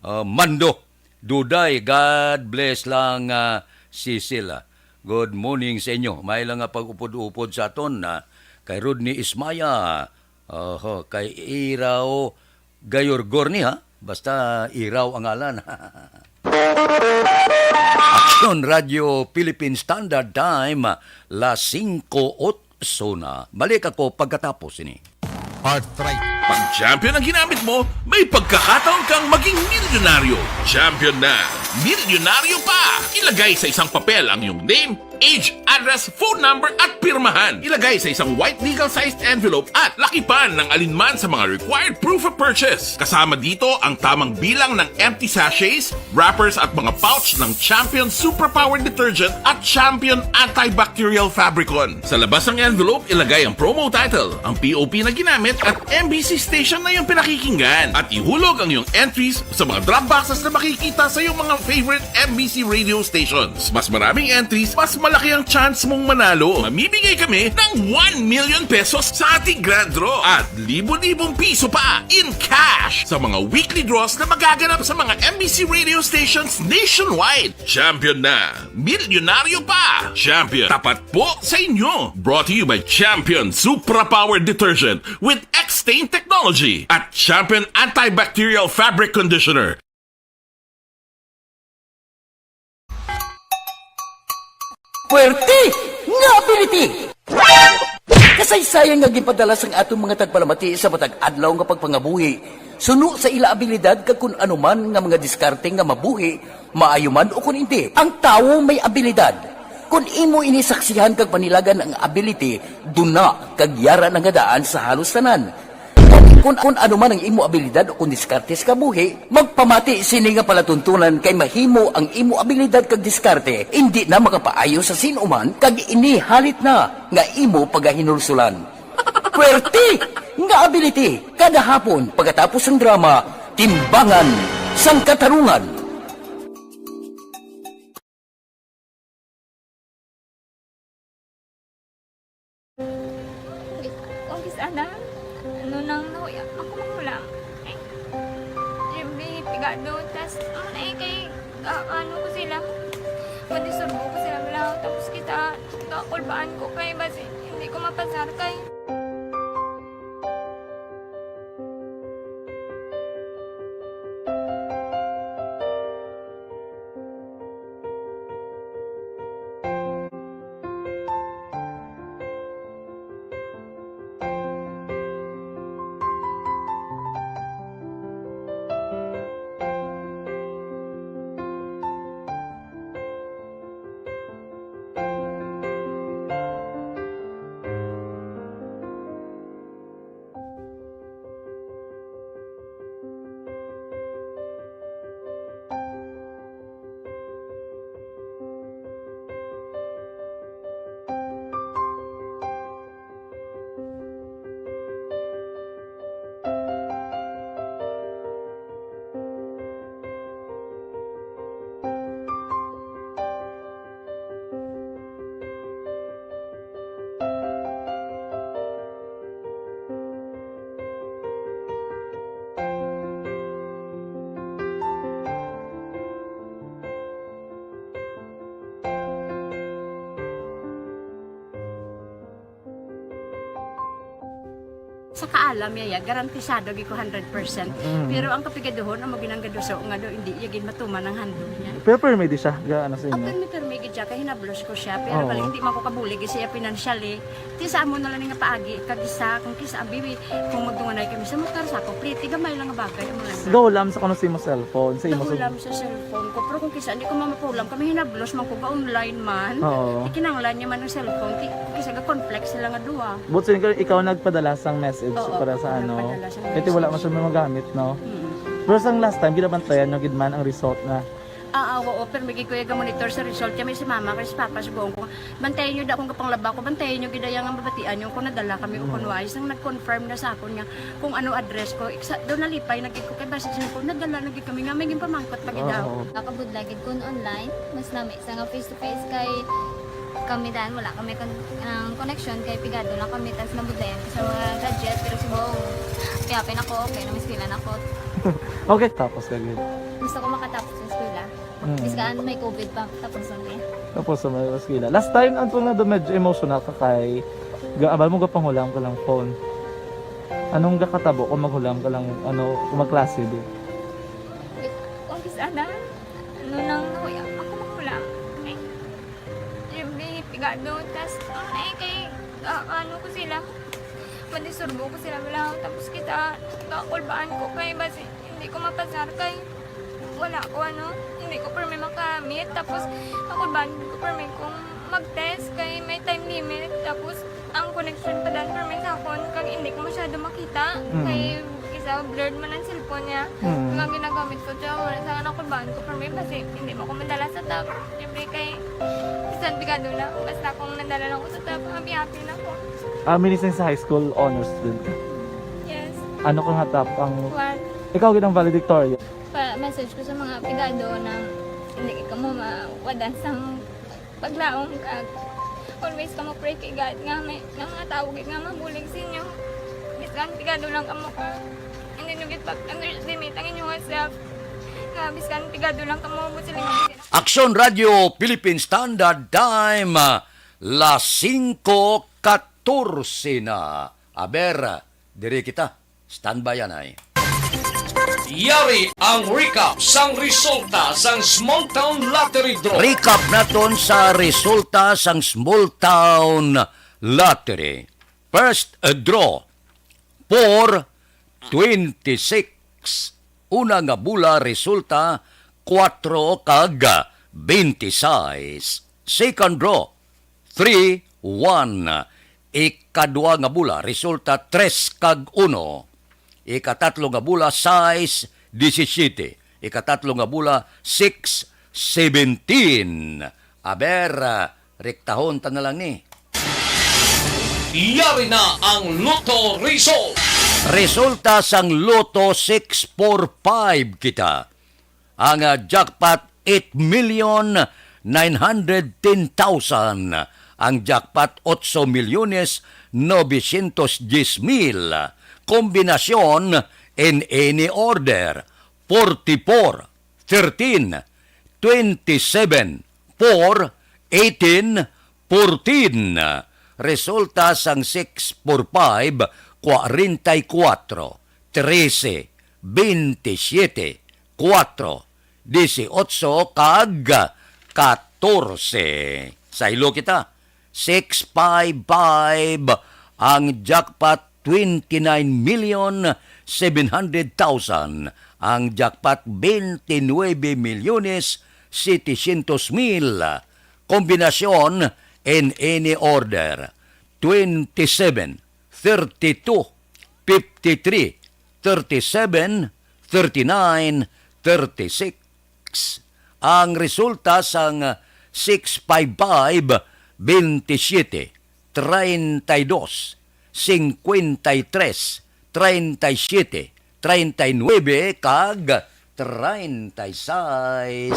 ah, Mando. Duday, God bless lang, ah, Cecil, ah. Good morning sa inyo. May lang nga pag-upod-upod sa aton, ah, kay Rodney Ismaya. Oho, kay Iraw Gayorgor ni, ha? Basta Iraw ang ngalan. Aksyon Radio Philippine Standard Time, las singko otso na. Balik ako pagkatapos ini. Arthright. Pag Champion ang ginamit mo, may pagkakataon kang maging milyonaryo. Champion na. Milyonaryo pa! Ilagay sa isang papel ang iyong name, age, address, phone number, at pirmahan. Ilagay sa isang white legal-sized envelope at lakipan ng alinman sa mga required proof of purchase. Kasama dito ang tamang bilang ng empty sachets, wrappers, at mga pouch ng Champion Suprapower Detergent at Champion Antibacterial Fabricon. Sa labas ng envelope, ilagay ang promo title, ang P O P na ginamit, at M B C station na iyong pinakikinggan. At ihulog ang iyong entries sa mga drop boxes na makikita sa iyong mga favorite M B C radio stations. Mas maraming entries, mas malaki ang chance mong manalo. Mamimigay kami ng one million pesos sa ating grand draw at libo-libong piso pa in cash sa mga weekly draws na magaganap sa mga M B C radio stations nationwide. Champion na! Milyonaryo pa! Champion, tapat po sa inyo! Brought to you by Champion Supra Power Detergent with X-Stain Technology at Champion Antibacterial Fabric Conditioner. Puwerte nga ability! Kasaysayan nga ginpadala sang aton mga tagpalamati sa matag adlaw nga pagpangabuhi, suno sa ila abilidad kag kun ano man nga mga diskarte nga mabuhi, maayo man o kun indi. Ang tawo may abilidad. Kun imo ini saksihan kag panilagan ang ability, duna kag yara na nga daan sa halos tanan. Kun, kun ano man ang imo abilidad o kun diskarte sa kabuhi, magpamati sini nga palatuntunan kay mahimo ang imo abilidad kag diskarte indi na makapaayo sa sin-o man kag ini halit na nga imo pagahinulsulan. Puwerte nga ability kada hapon pagkatapos sang drama, Timbangan sang Katarungan. Kung kis-, ana, ano nang nahuya, ako magulang. Ay, Jimmy, pigado, tas, ano na eh, kay, ah, ano ko sila, madisturbo ko sila, wala, tapos kita, kakulbaan ko kay, basi, hindi ko mapasar kay. Sa kaalam niya, ya, garantisado gid ko hundred percent. Mm. Pero ang kapigaduhon, amo ginang gaduso nga daw hindi iya gid matuman ang handog niya. Pero permi di siya, ga-, ano sa inyo? Ah, permi, permi gid siya, kay hinablos ko siya. Pero Oo. bali, hindi man ko kabulig siya financially. Ti sa amo na lang nga paagi, kag isa, kung kisa, abi, kung magdunganay kami sa motor, sa ako, pretty, gamay lang nga bagay, amo lang. Gahulam sa kuno sa imo cellphone, sa imo Gahulam sa cellphone ko. Pero kung kisa, hindi ko mamapulam, kami hinablos man ko, ga-online man. Oo. Ikinanglan niya man ang cellphone, ti, kisa ga-conflict sila nga duha. But so, ikaw, ikaw nagpadala sang message Oo, para sa ako ano? nagpadala sang Kasi wala man message. siya magamit, no? Mm. Pero sang last time, ginabantayan nyo gid man ang result na Ah, ah, oo, pero may gikuya ga monitor sa result kami si mama kay si papa, sugoon ko. Bantayan niyo da kung kapanglaba ko, bantayan niyo gid ang mabatian niyo kung nadala kami o kung wala. Sang nag-confirm na sa akon nga kung ano address ko, iksa, daw nalipay na gid ko kay basi siya ko, nadala na gid kami nga may ginpamangkot pa gid daw. Oo. Nakabudlay gid kun online, mas lami sa nga face to face kay kami dan wala kami kon-, ang connection kay pigado lang kami tas nabudlayan ko sa mga gadget pero subong kaya pa nako okay na mas pila nako. Okay, tapos ka gid. Gusto ko makatapos sa eskwela. Mm. Biskan may covid pa tapos ang eh. Tapos sa mga eskwela. Last time, ang tunga do medyo emotional ka kay gaabal mo gapanghulam ka lang phone. Anong gakatabo kung maghulam ka lang, ano, kung magklase di? Kung sana, ano nang nakuya, ako maghulam. Ay, every pigado, tas, ay, kay, ah, ano ko sila, madisturbo ko sila, wala. Tapos kita, kakulbaan ko kay basi, hindi ko mapasar kay, wala ko, ano, hindi ko permi makamit. Tapos, kakulbaan ko permi kung mag-test kay may time limit. Tapos, ang connection pa dan permi sa akon, kag hindi ko masyado makita. Mm. Kay, isa, blurred man ang cellphone niya. Mm. Nga ginagamit ko, tsaka wala sa nakulbaan ko permi, basi, hindi mo ko madala sa top. Siyempre, kay, bisan pigado lang, basta kung nadala lang ko sa top, happy-happy na ko. Ah, minising sa high school, honors student ka? Yes. Ano ka nga top ang One. Ikaw gid ang valedictorian? Pa, message ko sa mga pigado na hindi kamo mawadan sang paglaom kag always kamo pray kay God nga may nga mga tawo gid nga mabulig sa inyo. Bisan pigado lang kamo ka hindi nyo gid pag-underestimate ang inyong self. Nga bisan pigado lang kamo mo sila. Aksyon Radio Philippine Standard Time, las singko katorse na. Aber, diri kita. Standby anay. Yari ang recap sang resulta sang Small Town Lottery Draw. Recap naton sa resulta sang Small Town Lottery. First, uh, draw, four twenty-six. Una nga bula resulta, kuwatro kag bente sais. Second draw, three one. Ikadua nga bula resulta, tres kag uno. Ikatatlo nga bula, sais disisiete. Ikatatlo nga bula, six seventeen. Aber, rektahon ta na lang ni. Yari na ang Lotto result. Resulta sang Lotto six four five kita. Ang, ah, jackpot, eight million nine hundred ten thousand. Ang jackpot, otso milyones novecientos diez mil. Kombinasyon in any order, forty-four, thirteen, twenty-seven, four, eighteen, fourteen. Resulta sang six four five, kwarenta y kuwatro, trese, bente siyete, kuwatro, disiotso, kag katorse. Saylo kita, six five five ang jackpot, twenty-nine million seven hundred thousand ang jackpot, veintinuebe milyones setecientos mil. Kombinasyon in any order, twenty-seven, thirty-two, fifty-three, thirty-seven, thirty-nine, thirty-six. Ang resulta sang six five five, bentisiete, treinta y dos, cincuenta y tres, treinta y siete, treinta y nuebe, kag treinta y seis.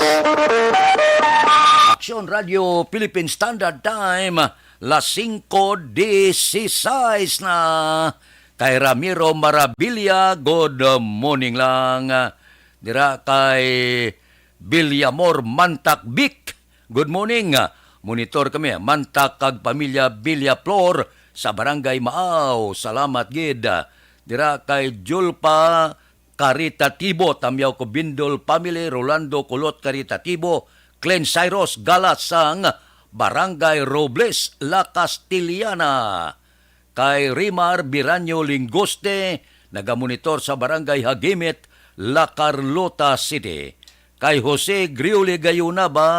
Aksyon Radio Philippine Standard Time, las singko dieciséis na. Kay Ramiro Marabilia, good morning lang. Dira kay Villamor Mantak Vic, good morning. Monitor kami, Mantak kag pamilya Villaflor sa Barangay Maaw. Salamat gid. Dira kay Julpa Caritatibo, Tamyaw ko Bindol family, Rolando Kulot Caritatibo, Glenn Cyrus Galasang, Barangay Robles, La Castellana. Kay Rimar Biranyo Lingoste, nagamonitor sa Barangay Hagimit, La Carlota City. Kay Jose Griuli Gayuna ba,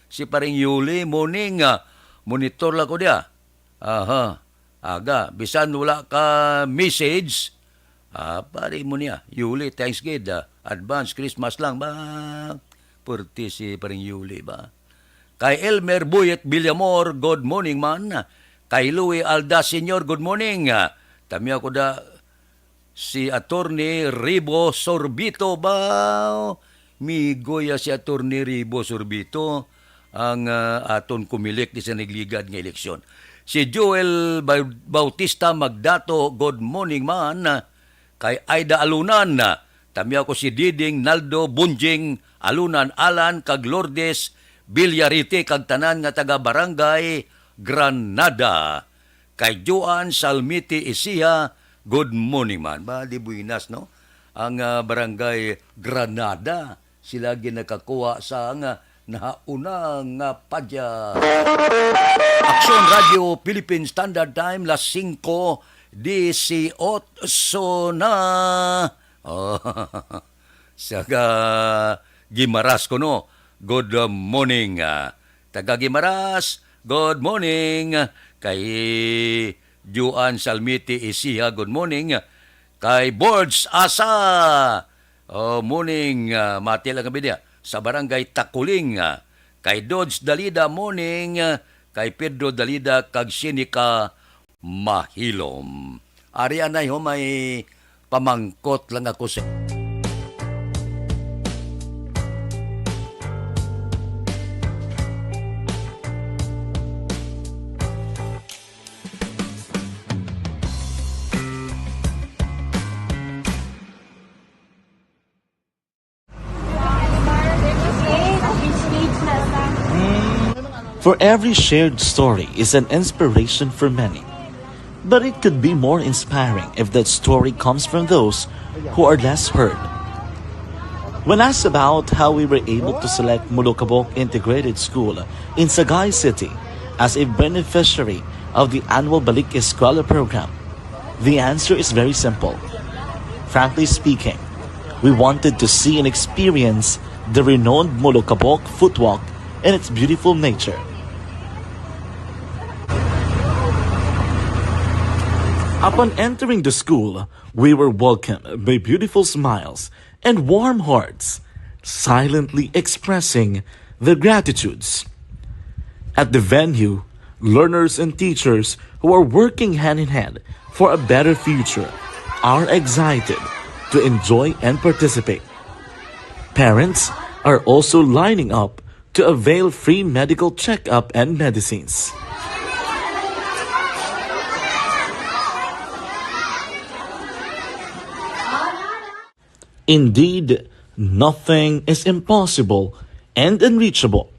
si Paring Yuli, morning, ah, monitor lang ko diya. Aha. Aga, bisan wala ka message, ah, pare mo niya. Yuli, thanks gid, ah. Advance Christmas lang ba? Purti si Paring Yuli ba? Kay Elmer Buyet Villamor, good morning man. Kay Louie Alda Senior, good morning. Tami ako da si Attorney Ribo Sorbito ba? Migoya si Attorney Ribo Sorbito ang, ah, aton kumilik di sa nagligad nga eleksyon. Si Joel Ba-, Bautista Magdato, good morning man. Kay Aida Alunan, tami ako si Diding Naldo Bunjing Alunan Alan kag Lourdes Villarite kag tanan nga taga Barangay Granada. Kay Joan Salmiti Isiha, good morning man. Ba, di buenas, no? Ang, ah, Barangay Granada, sila ginakakuha sa nga nahauna nga padya. Aksyon Radio Philippine Standard Time, las singko disiotso na. Oh, sa ga-, Gimaras ko, no? Good morning, ah, taga Gimaras. Good morning. Kay Juan Salmiti Isiha, good morning. Kay Borge Asa, oh, morning, ah, mati lang kami diya. Sa Barangay Takuling, ah, kay Dodge Dalida, morning, ah, kay Pedro Dalida, kag Sinica Mahilom. Ari anay ho, may pamangkot lang ako sa For every shared story is an inspiration for many. But it could be more inspiring if that story comes from those who are less heard. When asked about how we were able to select Molokabok Integrated School in Sagay City as a beneficiary of the annual Balik Eskwela program, the answer is very simple. Frankly speaking, we wanted to see and experience the renowned Molokabok footwalk and its beautiful nature. Upon entering the school, we were welcomed by beautiful smiles and warm hearts, silently expressing their gratitudes. At the venue, learners and teachers who are working hand in hand for a better future are excited to enjoy and participate. Parents are also lining up to avail free medical checkup and medicines. Indeed, nothing is impossible and unreachable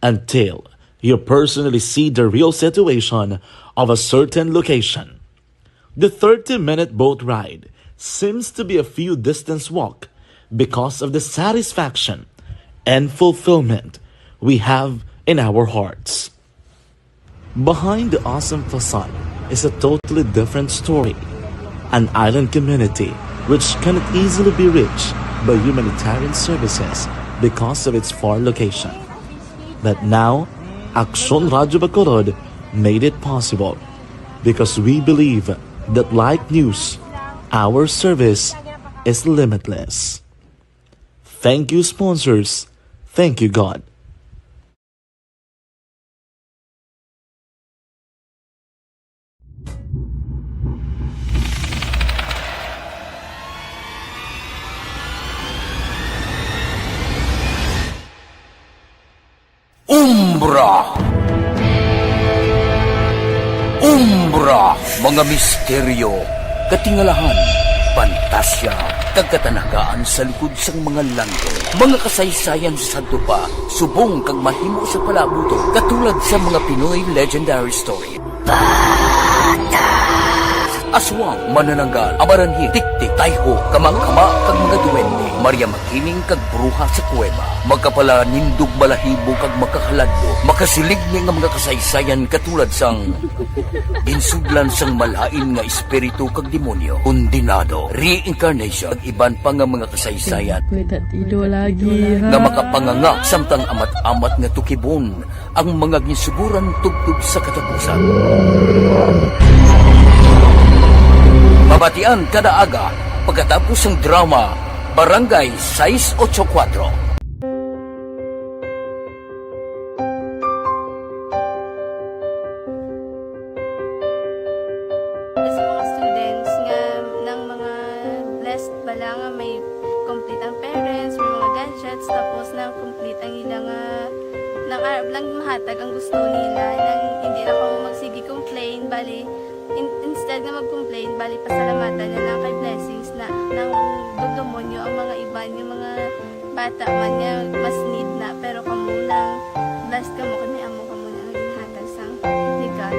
until you personally see the real situation of a certain location. The thirty-minute boat ride seems to be a few distance walk because of the satisfaction and fulfillment we have in our hearts. Behind the awesome facade is a totally different story. An island community which cannot easily be reached by humanitarian services because of its far location. But now, Aksyon Radyo Bacolod made it possible because we believe that like news, our service is limitless. Thank you, sponsors. Thank you, God. Umbra. Umbra, mga misteryo, katingalahan, pantasya, kag katanagaan sa likod sang mga landong. Mga kasaysayan sa sadto pa, subong kag mahimo sa palabuton, katulad sa mga Pinoy legendary story. Aswang, manananggal, amaranhil, tiktik, tayho, kama-kama, kag mga duwende. Maria Makiling kag bruha sa kuweba. Makapalanindog, balahibo, kag makakaladlok. Makasiling ni nga mga kasaysayan katulad sang ginsudlan sang malain nga espiritu kag demonyo. Condenado, reincarnation, kag iban pa nga mga kasaysayan. May tatido lagi, ha? Nga makapanganga samtang amat-amat nga tukibon ang mga ginsuguran tubtob sa katapusan. Mabatian kada aga pagkatapos sang drama Barangay sais ocho kuwatro. Ang mahatag ang gusto nila, nang hindi na kamo magsige complain, bali, in-, instead nga mag-complain, bali, pasalamatan na lang kay blessings na, nang dugdumo nyo ang mga iban, yung mga bata man nga mas need na, pero kamo lang, blessed kamo, kay may amo kamo na nga ginhatag sang ni God.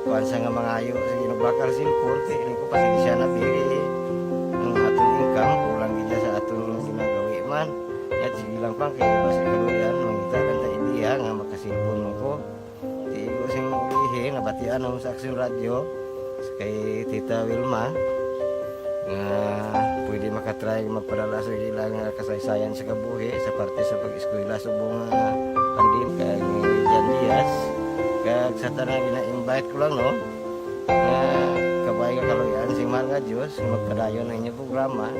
Kuwan sa nga mangayo sa ginabakal sin korte, ini ko pasensya na, diri ang aton income, kulang gid sa aton ginagawi man. Yat, sige lang pang, kay basi kaluyan, mangita lang ta idea nga makasilpon mo ko. Di ko sing ulihi, nabatian ako sa Action Radio, sa kay Tita Wilma, nga pwede makatry magpadala sa ila nga kasaysayan sa kabuhi sa parte sa pag-eskwela subong nga pandemya kay ni Jan Diaz. Kag sa tanan, gina-invite ko lang, no, nga kabay nga kaluy-an sing mahal nga Dios, magpadayon ang inyong programa,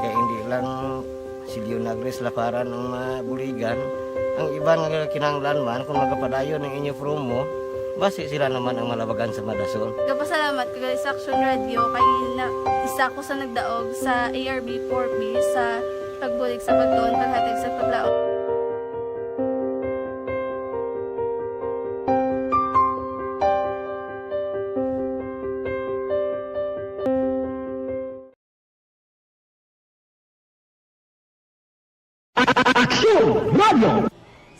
kay hindi lang si Leonagres Laparan ang mabuligan. Ang iban nga kinahanglan man, kung magapadayon ang inyo promo, basi sila naman ang malabagan sa madasol. Gapasalamat ko gali sa Action Radio kay na, isa ko sa nagdaog sa A R B four B sa pagbulig sa pagtuon, paghatag sa paglaom. Aksyon Radio.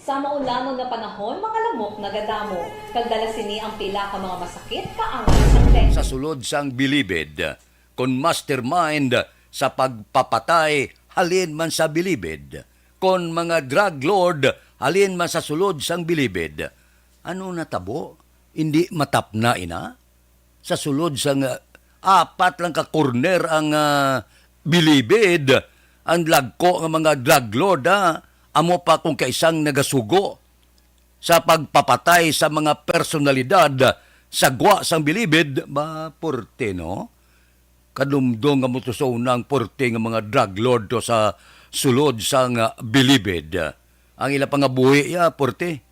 Sa maulanon nga panahon, mga lamok nagadamo, kag dala sini ang pila ka mga masakit kaangay sang dengue. Sa sulod sang bilibid, kon mastermind sa pagpapatay halin man sa bilibid, kon mga drug lord halin man sa sulod sang bilibid, ano natabo? Indi matapna ina? Sa sulod sang, ah, apat lang ka corner ang, ah, bilibid, ang lagko nga mga drug lord, ah, amo pa kung kaisang nagasugo sa pagpapatay sa mga personalidad sa gwa sang bilibid, ba, porte, no? Kadumdom nga mo to sa una ang porte nga mga drug lord to sa sulod sang bilibid. Ang ila pangabuhi, ya, porte.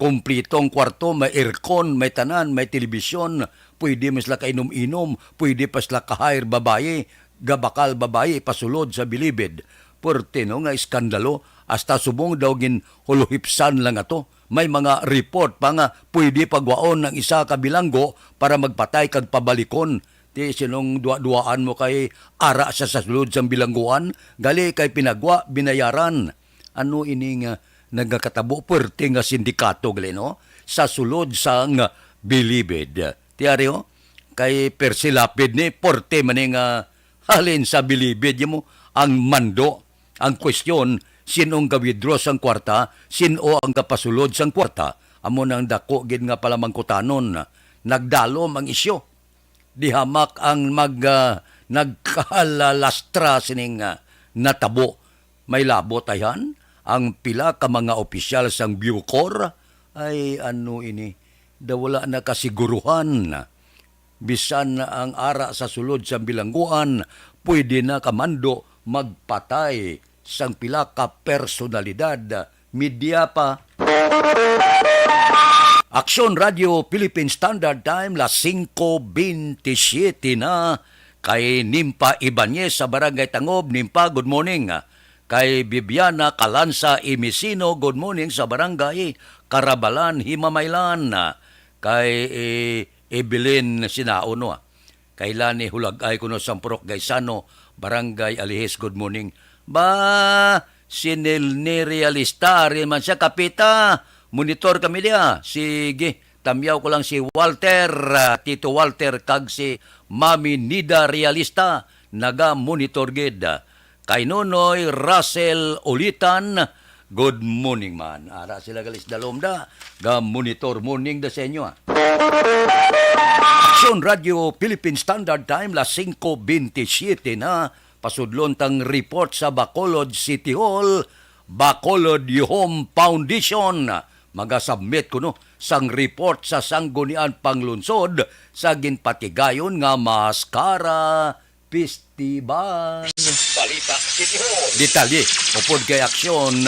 Kompleto ang kwarto, may aircon, may tanan, may telebisyon, pwede man sila kainom-inom, pwede pa sila ka-hire babayi, gabakal babayi, ipasulod sa bilibid. Puwerte, no, nga iskandalo, hasta subong daw ginhuluhipsan lang ato. May mga report pa nga pwede pagwaon ang isa ka bilanggo para magpatay kag pabalikon. Ti sinong duwa-duwaan mo kay ara sa, sa sulod sang bilangguan, gali kay pinagwa, binayaran. Ano ini nga nagakatabo? Puwerte nga sindikato gali, no? Sa sulod sang bilibid. Ti ari, oh, kay Percy Lapid ni, puwerte man ni nga halin sa bilibid mo ang mando. Ang kwestiyon, sin-o ang ga-withdraw sang kwarta, sin-o ang gapasulod sang kwarta? Amo nang dako gid nga palamangkutanon. Nagdalom ang isyu. Di hamak ang mag, ah, nagkalalastra sining, ah, natabo. May labot ayhan ang pila ka mga opisyal sang Bucor. Ay, ano ini? Daw wala na kasiguruhan. Bisan na ang ara sa sulod sang bilangguan, pwede na kamando magpatay sang pila ka personalidad. Media pa. Aksyon Radio Philippine Standard Time, las singko bentisiete na. Kay Nimpa Ibanez sa Barangay Tangob, Nimpa, good morning. Kay Bibiana Calanza Imisino, good morning sa Barangay Carabalan, Himamaylan. Kay, eh, Evelyn Sinaon, no, ah. Kay Lani Hulagay kuno sang Purok Gaisano, Barangay Alihis, good morning. Ba, si Nilni Realista, ari man siya, Kapita, monitor kami diya. Sige, tamyaw ko lang si Walter, ah, Tito Walter, kag si Mami Nida Realista, naga-monitor gid. Kay Nonoy Russell Ulitan, Good morning man. Ara sila galis dalom da. Ga monitor morning da sa inyo, ah. Aksyon Radio Philippine Standard Time, las singko bintisiete na. Pasudlon tang report sa Bacolod City Hall, Bacolod Yuhom Foundation. Magasubmit kuno sang report sa Sangguniang Panglungsod sa ginpatigayon nga Maskara Festival. Balita City Hall. Detalye upod kay Aksyon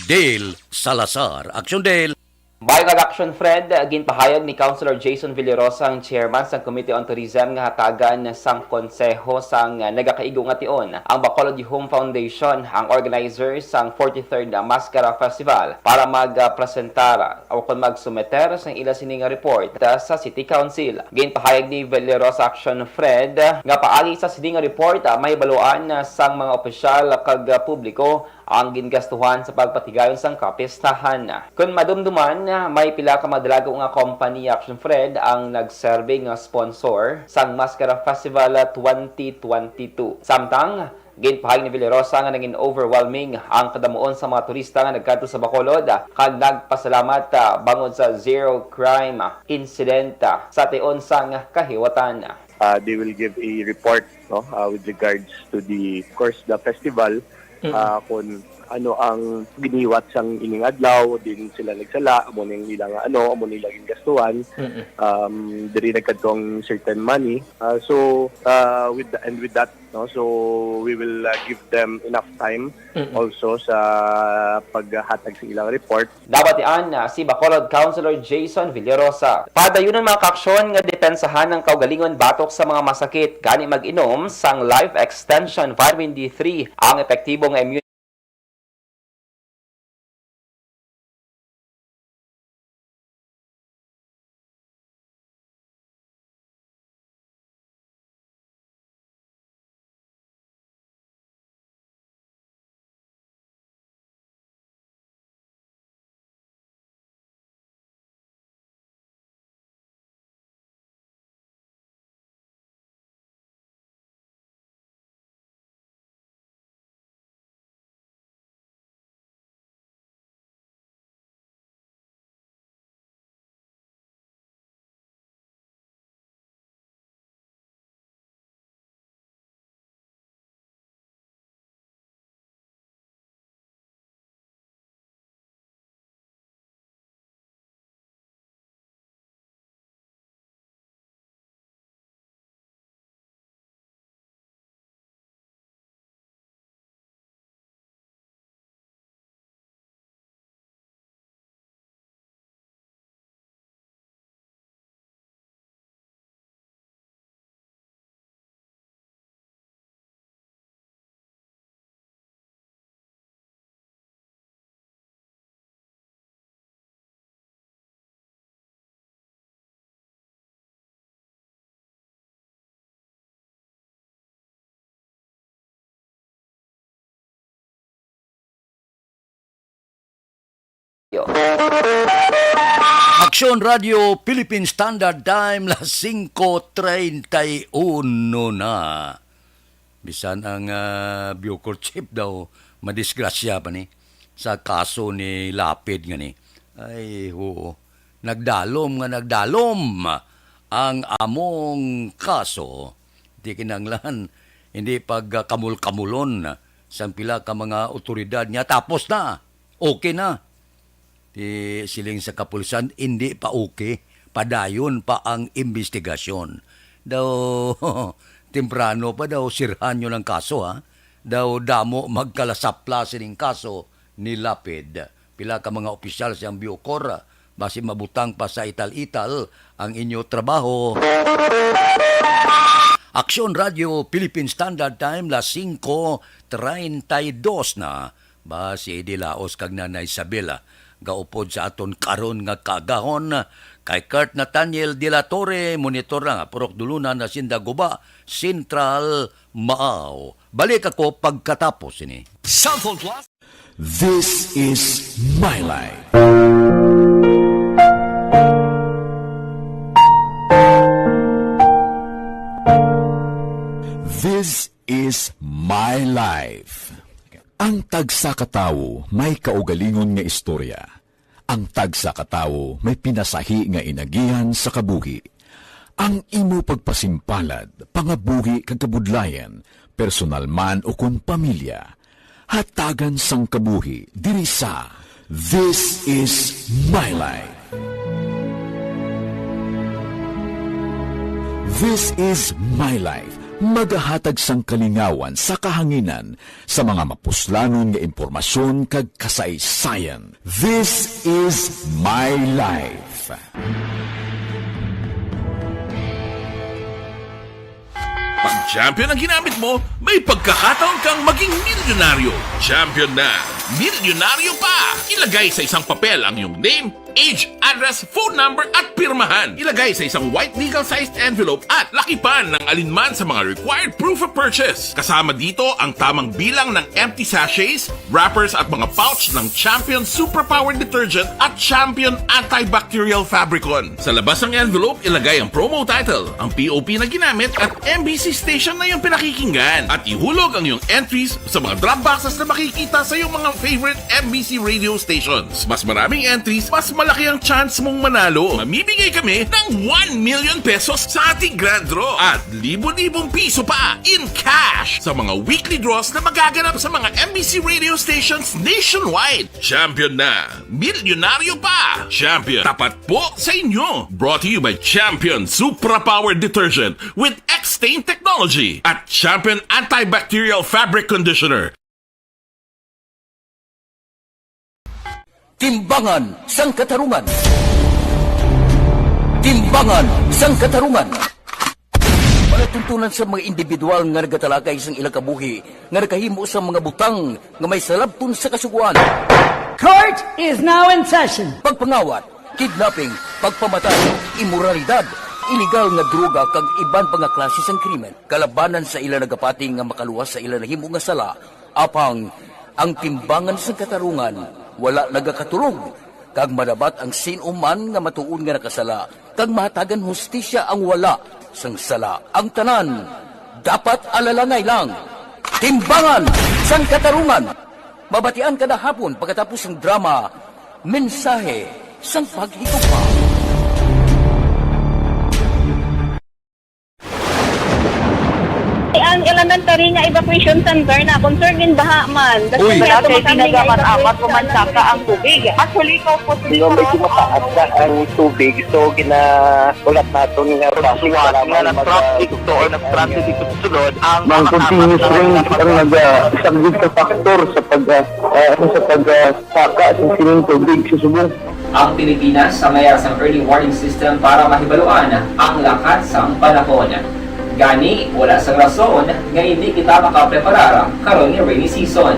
Dale Salazar. Aksyon Dale. Maayong aga, Aksyon Fred. Ginpahayag ni Councilor Jason Villarosa, ang chairman sang Committee on Tourism, nga hatagan sang konseho sang nagakaigo nga tion ang Bacolod Yuhom Foundation, ang organizer sang forty-third Maskara Festival, para magpresentar o kon magsumeter sang ila sini nga report, ah, sa City Council. Ginpahayag ni Valerosa Action Fred nga paagi sa sini nga report, ah, mahibaluan, ah, sang mga opisyal kag, ah, publiko ang gingastuhan sa pagpatigayon sang kapistahan. Kon madumduman, ah, may pila ka madalago nga kompanya, Action Fred, ang nagserbi nga sponsor sang Maskara Festival, ah, twenty twenty-two. Samtang, ginpahayag ni Villarosa nga nangin overwhelming ang kadamuon sa mga turista nga nagkadto sa Bacolod, ah, kag nagpasalamat, ah, bangod sa zero crime, ah, incident, ah, sa tion sang kahiwatan. Uh, they will give a report, no, uh, with regards to the, of course, the festival, uh, kung ano ang giniwat sang ining adlaw, din sila nagsala, amo ning ilang, ano, amo nila gingastuhan. Um, diri nagkadto ang certain money. Uh, so, uh, with the, and with that, no, so we will, uh, give them enough time also sa paghatag sa ilang report. Nabatian na si Bacolod Councilor Jason Villarosa. Padayunon, mga kaaksyon, nga depensahan ang kaugalingon batok sa mga masakit, gani mag-inom sang Life Extension Vitamin D three, ang epektibo nga immune Yo. Aksyon Radio Philippine Standard Time, las singko treinta y uno na. Bisan ang, ah, Bucor chief daw madisgrasya pa ni sa kaso ni Lapid nga ni. Ay, oo. Nagdalom nga nagdalom ang among kaso. Di kinanglan, hindi pagkamul-kamulon sang pila ka mga otoridad niya. Tapos na. Okay na. Ti siling sa kapulisan, hindi pa okay. Padayon pa ang imbestigasyon. Daw, temprano pa daw, sirhan yun ang kaso, ha? Daw damo magkalasapla sining kaso ni Lapid. Pila ka mga opisyal siyang Bucor, basi mabutang pa sa ital-ital ang inyo trabaho. Aksyon Radio Philippine Standard Time, las singko treinta y dos na. Ba, si Eddie Laos kag Nanay Isabela gaupod sa aton karon nga kaagahon. Kay Kurt Nathaniel de la Torre, monitor lang, Purok Dulunan, Hacienda Guba, Central, Maao. Balik ako pagkatapos ini. Cellphone Plus. This is my life. This is my life. Ang tagsa ka tawo may kaugalingon nga istorya. Ang tagsa ka tawo may pinasahi nga inagihan sa kabuhi. Ang imo pagpasimpalad, pangabuhi kag kabudlayan, personal man ukon pamilya, hatagan sang kabuhi diri sa This Is My Life. This Is My Life, magahatag sang kalingawan sa kahanginan sa mga mapuslanon nga impormasyon kag kasaysayan. This Is My Life. Pag champion ang ginamit mo, may pagkakataon kang maging milyonaryo. Champion na, milyonaryo pa! Ilagay sa isang papel ang iyong name, age, address, phone number, at pirmahan. Ilagay sa isang white legal-sized envelope at lakipan ng alinman sa mga required proof of purchase. Kasama dito ang tamang bilang ng empty sachets, wrappers, at mga pouch ng Champion Superpower Detergent at Champion Antibacterial Fabricon. Sa labas ng envelope, ilagay ang promo title, ang P O P na ginamit, at M B C station na iyong pinakikinggan. At ihulog ang iyong entries sa mga drop boxes na makikita sa iyong mga favorite M B C radio stations. Mas maraming entries, mas malaki ang chance mong manalo. Mamimigay kami ng one million pesos sa ating grand draw at libo-libong piso pa in cash sa mga weekly draws na magaganap sa mga M B C radio stations nationwide. Champion na! Milyonaryo pa! Champion, tapat po sa inyo! Brought to you by Champion Supra Power Detergent with X-Stain Technology at Champion Antibacterial Fabric Conditioner. Timbangan sang Katarungan. Timbangan sang Katarungan. Palatuntunan sa mga individual nga nagatalakay sang ilang kabuhi nga nakahimo sang mga butang nga may salabton sa Kasugoan. Court is now in session. Pagpangawat, kidnapping, pagpamatay, imoralidad, iligal nga droga kag iban pa nga klase sang krimen. Kalabanan sa ila nagapati nga makaluwas sa ila nahimo nga sala, apang ang Timbangan sang Katarungan wala nagakatulog, kag madabat ang sin-o man nga matuod nga nakasala, kag mahatagan hustisya ang wala sang sala. Ang tanan dapat alalangay lang. Timbangan sang Katarungan. Mabatian kada hapon pagkatapos sang drama, Mensahe sang Paghigugma. Ang elementary nga evacuation center na concern gin baha man. Uy. Wala kay tinaga man amat o mansaka ang tubig. Actually, ko po Medyo, medyo mataas na ang tubig, so ginahulat naton nga bus nga mag- nag-traffic to or nag-traffic dito sa sulod ang Ang continuous rain ang nag-, ah, isang big factor sa pag, ah, ah, ano, sa pag, ah, saka sa sining tubig sa subong. Ang Pilipinas sa mayar sang early warning system para mahibaluan ang lakat sang panahon. Gani, wala sang rason nga hindi kita makapreparar karon nga rainy season.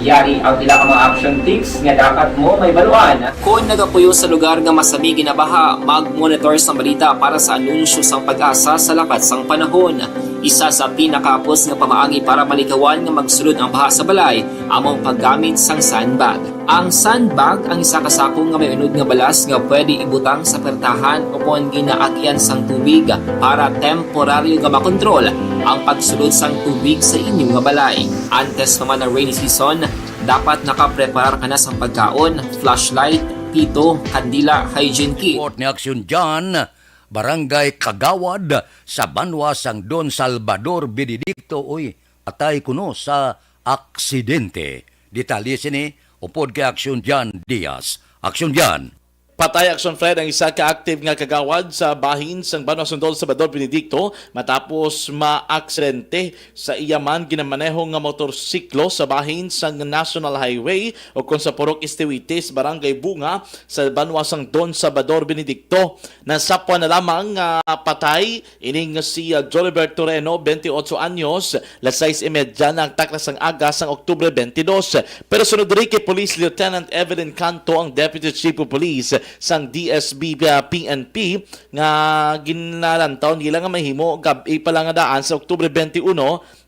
Yari ang pila ka mga action tips nga dapat mo mahibaluan. Kon nagapuyo sa lugar nga masami ginabaha, mag-monitor sang balita para sa anunsyo sang PAGASA sa lakat sang panahon. Isa sa pinakahapos nga pamaagi para malikawan nga magsulod ang baha sa balay amo ang paggamit sang sandbag. Ang sandbag ang isa ka sako nga may unod nga balas nga pwede ibutang sa pertahan ukon ginaagian sang tubig para temporaryo nga makontrol ang pagsulod sang tubig sa inyo nga balay. Antes pa man ang rainy season, dapat nakapreparar ka na sang pagkaon, flashlight, pito, kandila, hygiene kit. Report ni Aksyon John, Barangay Kagawad sa banwa sang Don Salvador Benedicto, uy, patay kuno sa aksidente. Detalye sini upod kay Aksyon John Diaz. Aksyon John. Patay, Aksyon Fred, ang isa ka active nga kagawad sa bahin sang banwa sang Don Salvador Benedicto matapos maaksidente sa iya man ginamaneho nga motorsiklo sa bahin sang National Highway o kon sa Purok Estevites, Barangay Bunga, sa banwa sang Don Salvador Benedicto. Nasapwan na lamang nga patay ining si, ah, Jolibert Toreno, twenty-eight anyos, las sais y media na ang takna sang aga sang Oktubre twenty-two. Pero sunod diri kay Police Lieutenant Evelyn Canto, ang Deputy Chief of Police sang D S B, ah, P N P, nga ginalantaw nila nga mahimo gab-i pa lang nga daan sa Oktubre twenty-one,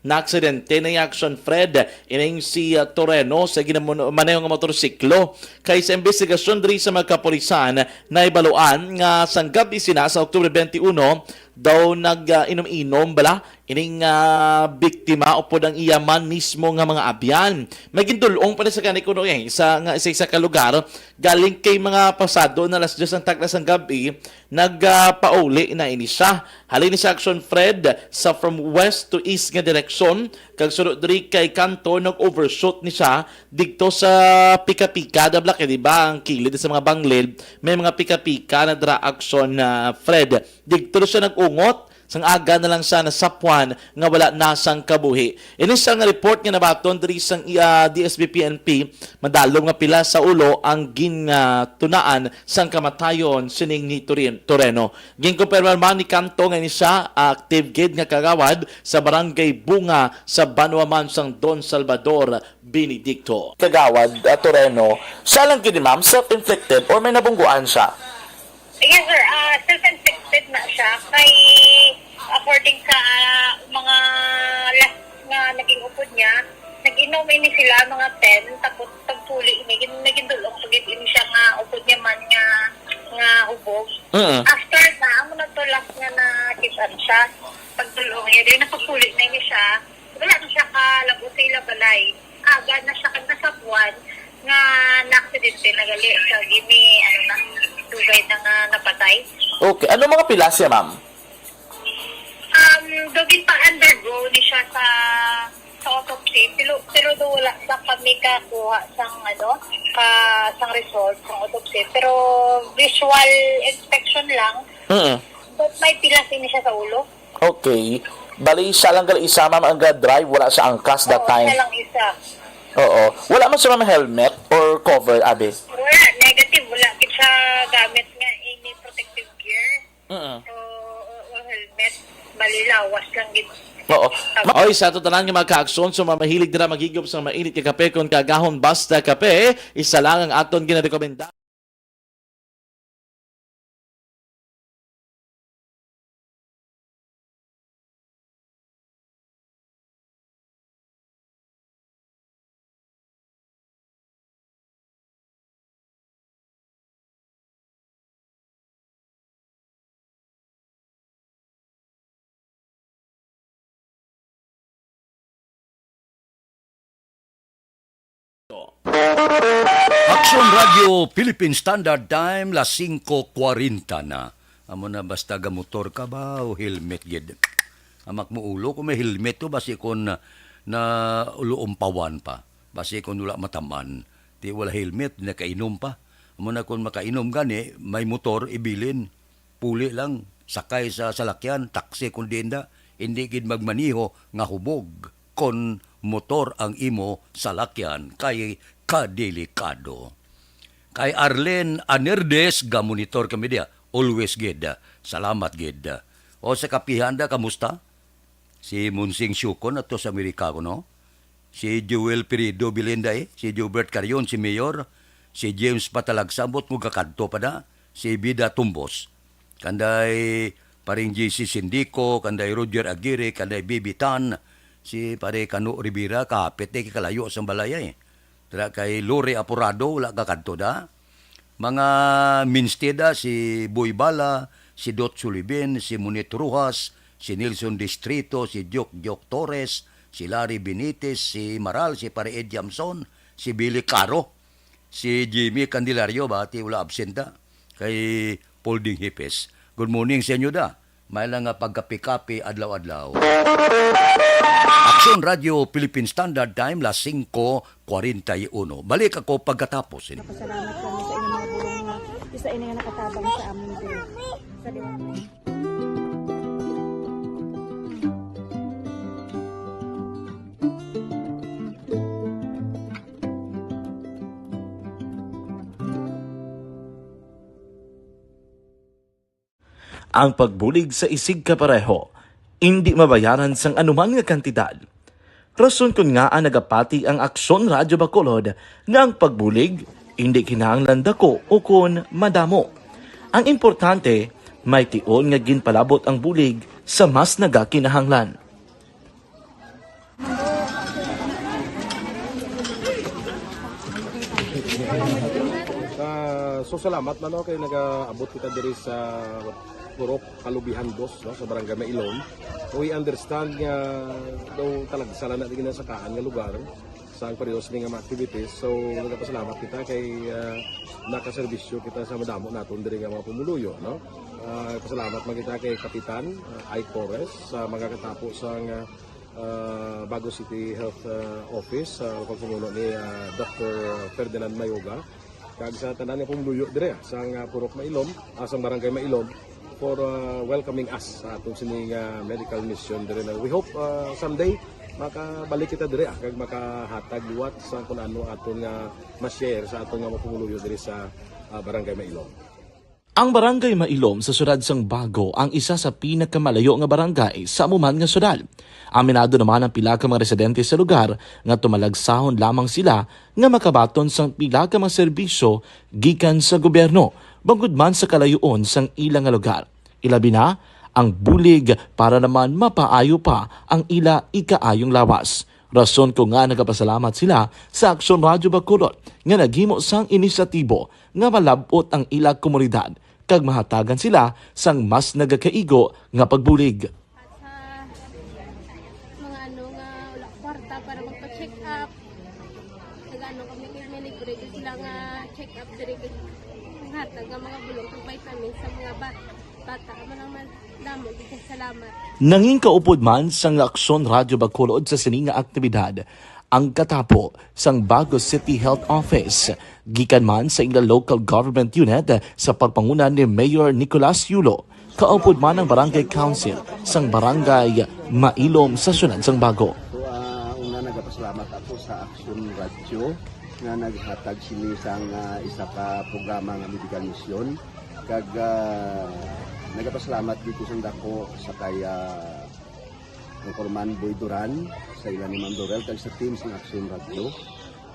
Naaksidente na, Action Fred, ining si, ah, Toreno sa ginamaneho nga motorsiklo. Kay sa imbestigasyon diri sa mga kapulisan, nahibaluan nga sang gab-i sina sa Oktubre twenty-one, daw nag, ah, inom-inom bala ining, ah, biktima upod ang iya man mismo nga mga abyan. May gindul-ong pa ni sa kani kuno, eh, sa, nga isa-isa ka lugar, galing kay mga pasado na alas diyes ang takna sang gab-i, nag, ah, pauli na ini siya. Halin ni sa Action Fred, sa from west to east nga direksyon, kag sunod diri kay kanto, nag-overshoot ni siya didto sa pika-pika, da bala kay, di ba, ang kilid sa mga banglid, may mga pika-pika na dira, Action, ah, Fred. Didto na siya nag-ungot, sang aga na lang siya nasapwan nga wala na sang kabuhi. Ini siya nga report nga nabaton diri sang, ah, D S B P N P, madalom nga pila sa ulo ang gin, ah, tunaan sang kamatayon sining ni Turin-, Toreno. Ginkumpirmar man ni Kanto nga ini siya active gid nga kagawad sa Barangay Bunga sa banwa man sang Don Salvador Benedicto. Kagawad, ah, Toreno, siya lang gid ni ma'am, self-inflicted or may nabungguan siya? Yes, sir. Ah, self-inflicted na siya. Kay, according sa, ah, mga last nga naging upod niya, nag-inom ini sila mga ten, tapos pagpuli ini, gin-, naging dulong pa gid ini siya nga upod niya man nga, nga hubog. Mm. After na, amo na to last nga na-kiss-an siya. Pagdulong niya, din napagpuli na ini siya. Wala na siya kalabot sa ila balay. Aga na siya kag nasapwan nga naaksidente na gali sa gini, ano na, dugay na nga napatay. Okay. Ano mga pila siya, ma'am? Um, do ginpa-undergo ni siya sa, sa autopsy. Pero, pero do wala sa kami kakuha sang, ano, ka, sang result sang autopsy. Pero visual inspection lang. Mm. But may pilas ini siya sa ulo. Okay. Bali, siya lang gali isa, ma'am, ang ga-drive, wala sa angkas that Oo, time. Siya lang isa. Oo. Wala man siya, ma'am, helmet or cover, abi? Wala, negative. Wala gid siya gamit nga any protective gear. Mm. O, o, o helmet. Bali, lawas lang gid. Oo. Oy, sa ato tanan nga mga ka-aksyon, sa mga mahilig dira maghigop sa mainit nga kape kon kaagahon, Basta Kape, isa lang ang aton ginarekomenda. Aksyon Radio Philippine Standard Time, las singko kwarenta na. Amo na, basta gamotor ka ba o helmet gid? Amak mo ulo kung may helmet to, basi kon na, na ulo umpawan pa. Basi kon wala mataman. Ti wala helmet, nakainom pa. Amo na, kon makainom gani, may motor, ibilin. Puli lang, sakay sa salakyan, taksi kun diin da, hindi gid magmaniho nga hubog kon motor ang imo salakyan kay kadelikado. Kay Arlen Anirdes, gamonitor kami diya. Always gid. Salamat gid. O sa kapihan da, kamusta? Si Monsing Siukon ato sa Amerika, no? Si Joel Pirido Bilinday, si Jobert Carion, si Mayor, si James Patalagsa, ambot mo gakadto pa na, si Bida Tumbos, kanday Paring J C Sindico, kanday Roger Aguirre, kanday Bibi Tan, si Pare Kano Rivera, kahapit na kalayo sa balay ay. Dira kay Lore Aporado, wala ka kadto da. Mga minstida, si Boy Bala, si Dot Sulibin, si Monit Rojas, si Nelson Distrito, si Joke Joke Torres, si Larry Benitez, si Maral, si Pare Ed Jamson, si Billy Caro, si Jimmy Candelario, bati wala absenta, kay Paul Ding Hipes. Good morning sa inyo da. May lang nga pagkapi-kapi adlaw-adlaw. Aksyon Radio Philippine Standard Time, las singko kwarenta y uno. Balik ako pagkatapos ini. Pasalamat kami sa inyong mga bulong nga isa ini nga nakatabang sa amin din. Sa liwanag. Ang pagbulig sa isigkapareho indi mabayaran sang anuman nga kantidad. Rason kon ngaa nagapati ang Aksyon Radyo Bacolod nga ang pagbulig indi kinahanglan dako ukon madamo. Ang importante, may tion nga ginpalabot ang bulig sa mas nagakinahanglan. Ah, so salamat man, no, kay nagaabot kita diri sa Purok Kalubihan Dos, no, sa Barangay Mailom. We understand nga daw talagsa lang na di ginasakaan nga lugar sa ang pareho sini nga mga activities. So nagapasalamat kita kay, ah, nakaserbisyo kita sa madamo naton diri nga mga pumuluyo, no. Ah, pasalamat man kita kay Kapitan, ah, Ike Torres sa mga katapo sa nga, ah, Bago City Health, ah, Office, sa pagpamuno ni, ah, Doctor Ferdinand Mayoga, kag sa tanan nga pumuluyo dire, ah, sang, ah, Purok Mailom, ah, sang Barangay Mailom, for, ah, welcoming us sa aton sini nga medical mission dire na we hope, ah, someday makabalik kita dire, ah, kag makahatag liwat sa kun ano aton nga ma-share sa aton nga mga pumuluyo dire sa, ah, Barangay Mailom. Ang Barangay Mailom sa siyudad sang Bago ang isa sa pinakamalayo nga barangay sa amo man nga siyudad. Aminado naman ang pila ka mga residente sa lugar nga tumalagsahon lamang sila nga makabaton sang pila ka mga serbisyo gikan sa gobyerno, bangod man sa kalayoon sang ila nga lugar. Ilabi na ang bulig para naman mapaayo pa ang ila ikaayong lawas. Rason ko nga nagapasalamat sila sa Aksyon Radyo Bacolod nga naghimo sang inisyatibo nga malab-ot ang ila komunidad kag mahatagan sila sang mas nagakaigo nga pagbulig. At sa mga ano nga wala kwarta para magpa-check up, nag-ano kami kay may libre gyud sila nga check up diri kag hatag nga mga bulong kag vitamins sa mga bat-, bata. Amo lang man, damo gyud kay salamat. Nangin kaupod man sang Aksyon Radyo Bacolod sa sini nga aktibidad ang katapo sang Bago City Health Office, gikan man sa ila local government unit sa pagpanguna ni Mayor Nicolas Yulo, kaupod man ang Barangay Council sang Barangay Mailom sa siyudad sang Bago. So, ah, una, nagapasalamat ako sa Aksyon Radyo nga naghatag sini sang, ah, isa ka programa nga medical mission. Kag, ah, nagapasalamat dito sa dako sa kay, ah, Anchorman Boy Duran, sa ila ni Ma'am Dorel, kag sa team sang Aksyon Radyo.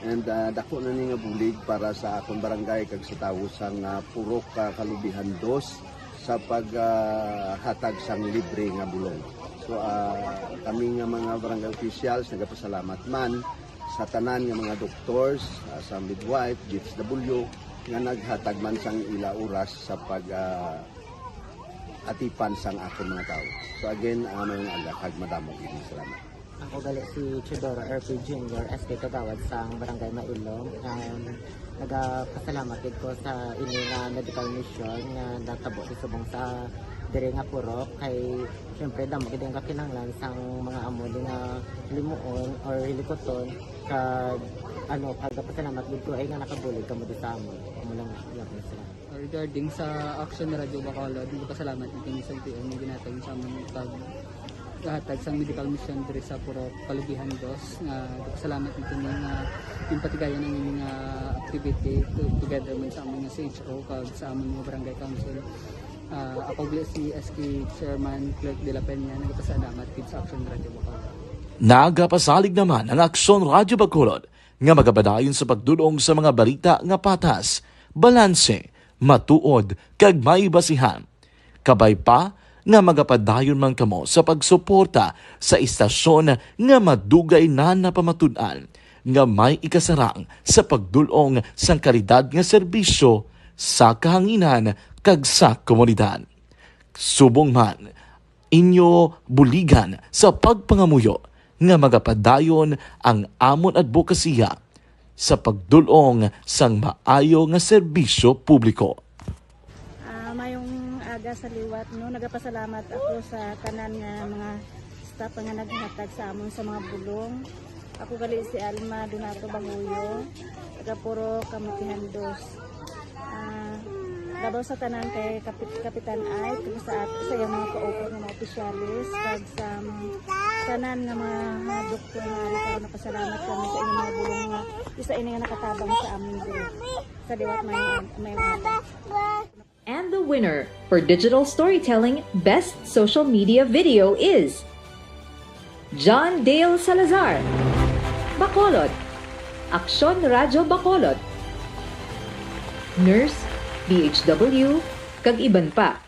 And, ah, dako na ni nga bulig para sa akon barangay kag sa tawo sang, ah, Purok, ah, Kalubihan Dos sa pag, ah, hatag sang libre nga bulong. So, ah, kami nga mga barangay officials nagapasalamat man sa tanan nga mga doctors, ah, sa midwife, D S W, nga naghatag man sang ila oras sa pag, ah, atipan sang akon mga tawo. So again, ah, mayong aga kag madamo gid nga salamat. Ako gali si Teodoro R P Junior, S K Kagawad sang Barangay Mailom. Um, nagapasalamat gid ko sa ini nga medical mission nga natabo sa subong sa diri nga purok. Kay, syempre, damo gid ang kakinahanglan sang mga amo din nga limuon or hilikuton. Kag, ano, nagapasalamat gid ko ay nga nakabulig kamo di sa amon. Amo lang, yun, salamat. Regarding sa Action Radio Bacolod, nagpasalamat gid kami sa L T O nga ginhatag sa amon pag hatag sang medical mission diri sa Purok Kalubihan Dos. Nga nagpasalamat gid kami nga ginpatigayon ang ining, ah, activity to-, together man sa amon nga C H O kag sa amon nga barangay council. Ah, ako gali si S K Chairman Clerk de la Peña, nagpasalamat gid sa Action Radio Bacolod. Nagapasalig naman ang Aksyon Radio Bacolod nga magapadayon sa pagdul-ong sa mga balita nga patas, balanse, matuod, kag may basihan. Kabay pa nga magapadayon man kamo sa pagsuporta sa istasyon nga madugay na napamatud-an nga may ikasarang sa pagdul-ong sang kalidad nga serbisyo sa kahanginan kag sa komunidad. Subong man, inyo buligan sa pagpangamuyo nga magapadayon ang amon adbokasiya sa pagdul-ong sang maayo nga serbisyo publiko. Ah, mayong aga sa liwat, no? Nagapasalamat ako sa tanan nga mga staff nga naghatag sa amon sa mga bulong. Ako gali si Alma Donato Banguyo, taga Purok Kamutihan Dos. Ah, labaw sa tanan kay Kapit-, Kapitan Ike, kag sa at-, sa iyang mga kaupod nga mga opisyalis, kag sa tanan nga mga, mga doktor nga ari karon, napasalamat kami sa inyong mga bulong nga isa ini nga nakatabang sa amin diri. Sa liwat may, may mga And the winner for digital storytelling best social media video is John Dale Salazar, Bacolod, Aksyon Radyo Bacolod, Nurse, D H W, kag iban pa.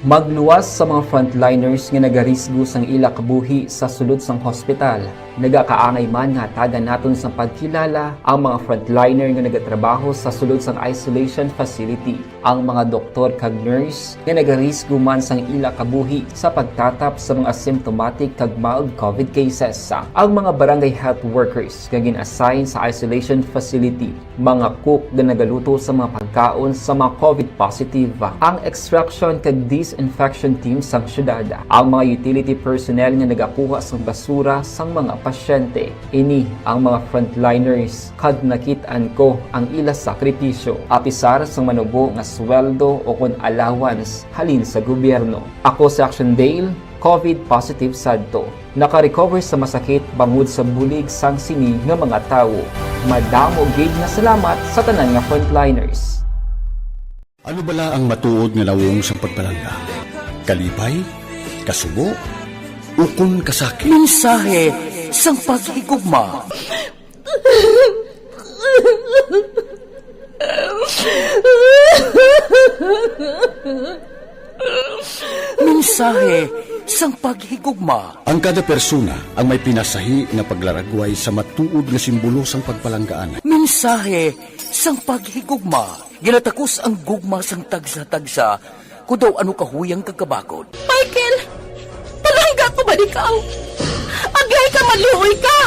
Magluwas sa mga frontliners nga nagarisgo sang ila kabuhi sa sulod sang hospital. Nagakaangay man nga hatagan naton sang pagkilala ang mga frontliner nga nagatrabaho sa sulod sang isolation facility, ang mga doktor kag nurse nga nagarisgo man sang ila kabuhi sa pagtatap sa mga symptomatic kag mild covid cases, ang mga barangay health workers nga gin-assign sa isolation facility, mga cook nga nagaluto sa mga pagkaon sa mga covid positive, ang extraction kag disinfection team sang syudad, ang mga utility personnel nga nagakuha sang basura sang mga pasyente. Ini ang mga frontliners, kag nakit-an ko ang ila sakripisyo, apisar sang manubo nga sweldo o kon allowance halin sa gobyerno. Ako si Action Dale, covid positive sadto. Naka-recover sa masakit bangod sa bulig sang sini nga mga tawo. Madamo gid nga salamat sa tanan nga frontliners. Ano bala ang matuod nga nawong sang pagpalangga? Kalipay? Kasubo? Ukon kasakit? Mensahe sang paghigugma. Mensahe sang paghigugma. Ang kada persona ang may pinasahi nga paglaragway sa matuod nga simbolo sang pagpalanggaan. Mensahe sang paghigugma. Ginatakos ang gugma sang tagsa-tagsa, kon daw ano kahuyang kag kabakod. Michael, palangga ko ba ikaw? Agay ka, maluoy ka!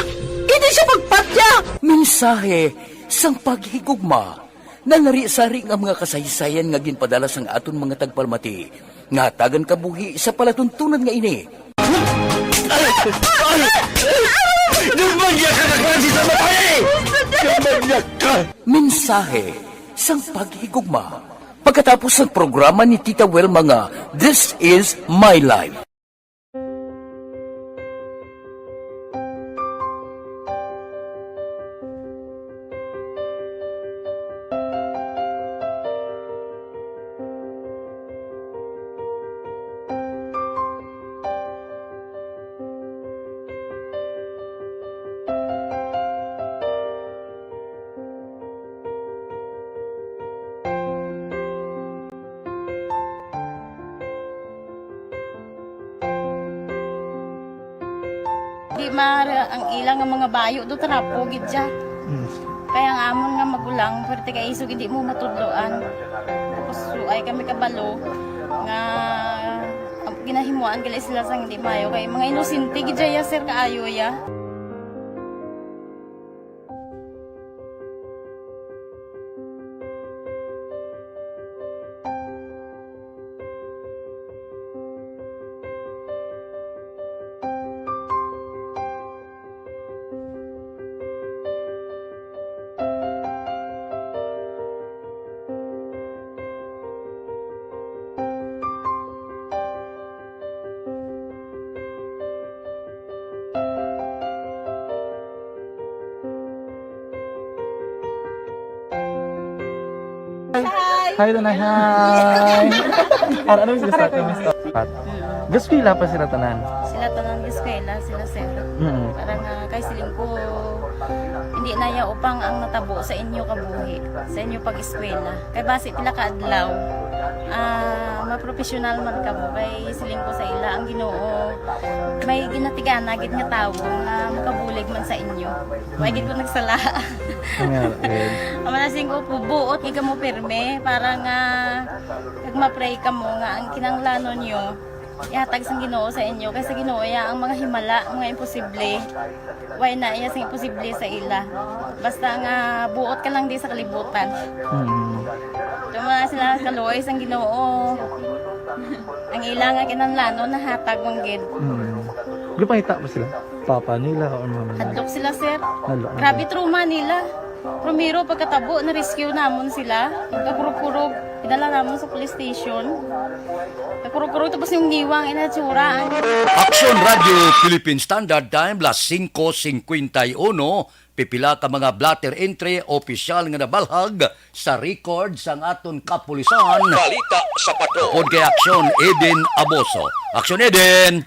Hindi siya magpatya! Mensahe sang paghigugma. Nalari-sari nga mga kasaysayan nga ginpadala sang aton mga tagpalamati nga hatagan kabuhi sa palatuntunan nga ini. Ay! Ay! Ay! Nagmangyak ka na klase sa babae! Nagmangyak ka! Mensahe sang paghigugma. Pagkatapos sang programa ni Tita Wilma nga This Is My Life. Di mara ang ila nga mga bayo do trapo gid siya. Mm. Kaya ang amon nga magulang, pwerte kay isog hindi mo matudloan. Tapos suay kami kabalo nga ang ginahimuan gali sila sang hindi maayo kay mga inosente gid siya, sir, kaayo ya. Hi. Hi, Tanay. Hi. Ano, ano yung sila sa akin? Pat. Gaskwela pa sila tanan. Sila tanan gaskwela, sila, sir. Mm. Para nga kay siling ko, hindi na ya upang ang natabo sa inyo kabuhi, sa inyo pag-eskwela. Kay basi pila ka adlaw, ah, mapropesyonal man kamo. Kay siling ko sa ila, ang Ginoo may ginatigana gid nga tawo nga makabulig man sa inyo. Wa gid ko nagsala. Nga, eh. Ang mga siling ko, buot gid kamo pirme para nga kag ma-pray kamo nga ang kinahanglanon nyo ihatag sang Ginoo sa inyo. Kay sa Ginoo ya ang mga himala, mga imposible. Way na iya sing imposible sa ila. Basta nga buot ka lang di sa kalibutan. Mm. Tuma sila kaluoy sang Ginoo. Ang ila nga kinahanglanon nahatag man gid. Mm. Gipangita ba sila? Papa nila or mama nila? Hadlok sila, sir. Hadlok. Grabe trauma nila. Primero, pagkatabo, na-rescue namon sila. Kakurog-kurog, idala namon sa police station. Kakurog-kurog, tapos yung niwang, inatsura. Aksyon Radio Philippine Standard Time, las singko singkwenta y uno. Pipila ka mga blotter entry opisyal nga nabalhag sa record sang aton kapulisan. Balita sa Patrol. Upod kay Aksyon Eden Aboso. Aksyon Eden!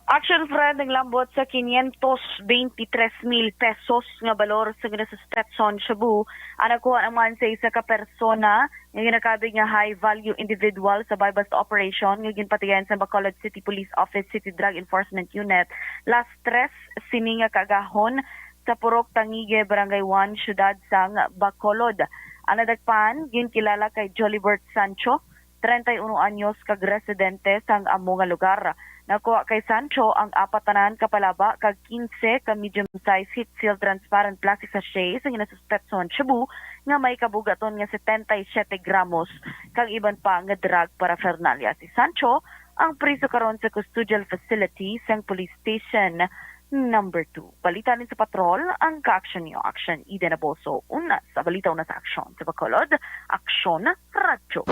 Action Fred ang lambot sa quinientos veintitrés mil pesos nga balor sa ginasuspetson shabu ang nakuha naman sa isa ka persona nga ginakabig nga high-value individual sa buy-bust operation nga ginpatigayon sa Bacolod City Police Office City Drug Enforcement Unit last tres sini nga kaagahon sa Purok Tangigue, Barangay one, Siyudad sang Bacolod. Ang nadakpan, ginkilala kay Jolibert Sancho, treinta y uno anyos, kag residente sang amo nga lugar. Nakuha kay Sancho ang apat tanan ka palaba kag quince ka medium-sized heat-sealed transparent plastic sachet sa ginasuspetson shabu nga may kabugaton nga setenta y siete gramos kag iban pa nga drug paraphernalia. Si Sancho ang priso karon sa custodial facility sang police station number two. Balita ni sa patrol, ang Ka-Action Niyo Action, Eden Aboso. Una sa balita, una sa aksyon sa Bacolod, Aksyon Radyo.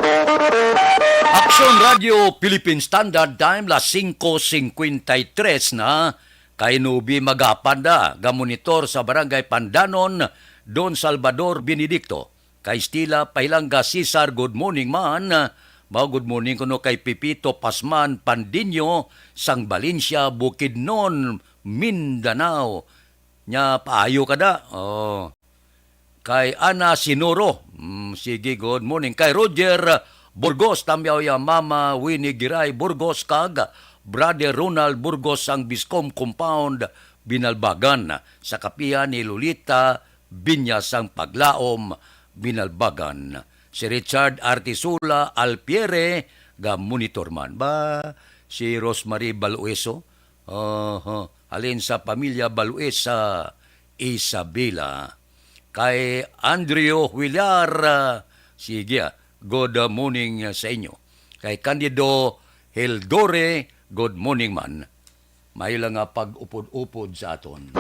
Aksyon Radyo, Philippine Standard Time, las singko singkwenta y tres na. Kay Nubi Magapanda, gamonitor sa Barangay Pandanon, Don Salvador Benedicto. Kay Stila Pahilanga Cesar, good morning man. Mao, good morning kuno kay Pipito Pasman Pandinyo sang Valencia, Bukidnon, Mindanao. Nya, paayo ka da. Oh. Kay Ana Sinuro. Mm, sige, good morning. Kay Roger Burgos, Tamyaw ya Mama Winnie Giray Burgos, kag Brother Ronald Burgos sang Biscom Compound, Binalbagan. Sa kapihan ni Lolita Binyas sang Paglaom, Binalbagan. Si Richard Artisula Alpiere, ga monitor man. Ba, si Rosemary Balueso? Aha, halin sa pamilya Baluesa, Isabela. Kay Andrew Villar, ah, sige, ah, good morning, ah, sa inyo. Kay Candido Hildore, good morning man. May lang nga pag-upod-upod sa aton.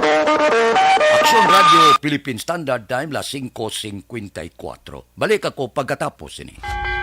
Aksyon Radyo Philippine Standard Time, las singko singkwenta y kuwatro. Balik ako pagkatapos ini.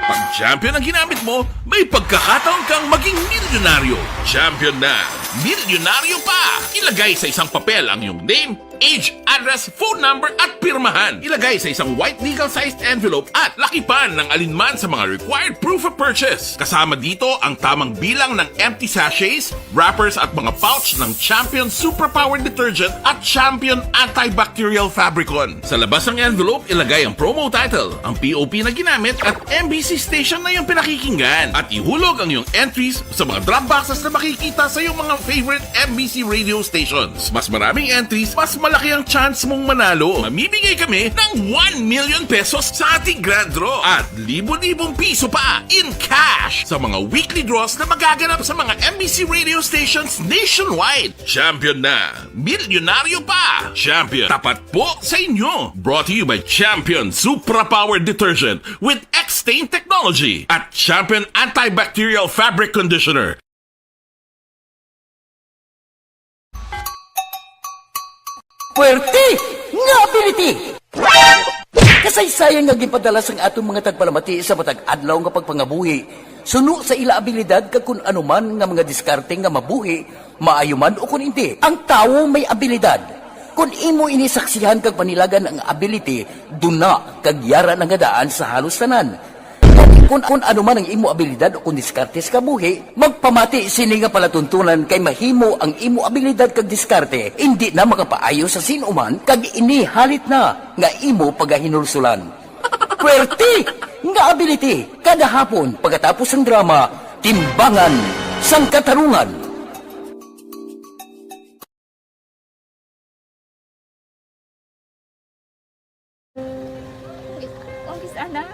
Pag champion ang ginamit mo, may pagkakataon kang maging milyonaryo. Champion na, milyonaryo pa! Ilagay sa isang papel ang iyong name, age, address, phone number, at pirmahan. Ilagay sa isang white legal-sized envelope at lakipan ng alinman sa mga required proof of purchase. Kasama dito ang tamang bilang ng empty sachets, wrappers at mga pouch ng Champion Superpower Detergent at Champion Antibacterial Fabricon. Sa labas ng envelope, ilagay ang promo title, ang P O P na ginamit at M B C station na iyong pinakikinggan. At ihulog ang iyong entries sa mga drop boxes na makikita sa iyong mga favorite M B C radio stations. Mas maraming entries, mas malaki ang chance mong manalo. Mamimigay kami ng one million pesos sa ating grand draw at libo-libong piso pa in cash sa mga weekly draws na magaganap sa mga M B C radio stations nationwide. Champion na! Milyonaryo pa! Champion, tapat po sa inyo! Brought to you by Champion Supra Power Detergent with X-Stain Technology at Champion Antibacterial Fabric Conditioner. Puwerte nga ability! Kasaysayan nga ginpadala sang aton mga tagpalamati sa matag adlaw nga pagpangabuhi, suno sa ila abilidad kag kun ano man nga mga diskarte nga mabuhi, maayo man o kun indi. Ang tawo may abilidad. Kun imo ini saksihan kag panilagan ang ability, duna kag yara na nga daan sa halos tanan. Kun, kun ano man ang imo abilidad o kun diskarte sa kabuhi, magpamati sini nga palatuntunan kay mahimo ang imo abilidad kag diskarte indi na makapaayo sa sin-o man kag ini halit na nga imo pagahinulsulan. Puwerte nga ability kada hapon pagkatapos sang drama, Timbangan sang Katarungan. Kung kis-, ana,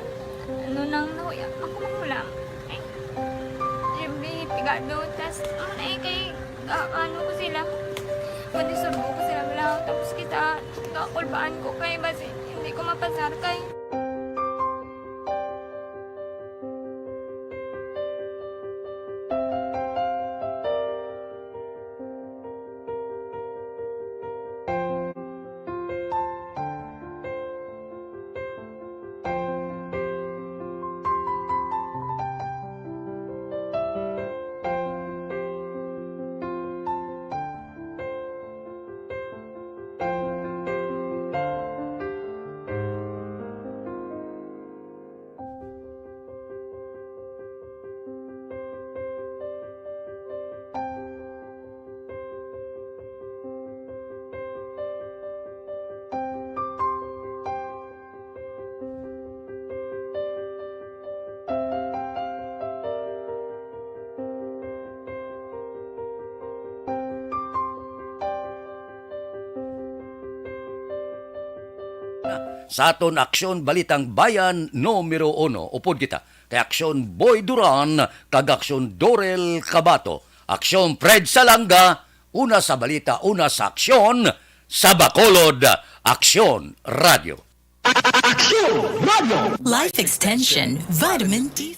ano nang nahuya ako, makulang. Eh, siyempre, pigado, tas, ano na eh, kay, ah, ano ko sila, manisurbo ko sila, wala, tapos kita, kakulbaan ko kay, basi, hindi ko mapasar kay. Sa aton Aksyon Balitang Bayan numero uno, upod kita kay Aksyon Boy Duran kag Aksyon Dorel Cabato. Aksyon Fred Salanga, una sa balita, una sa aksyon, sa Bacolod, Aksyon Radio. Aksyon Radio! Life Extension Vitamin D.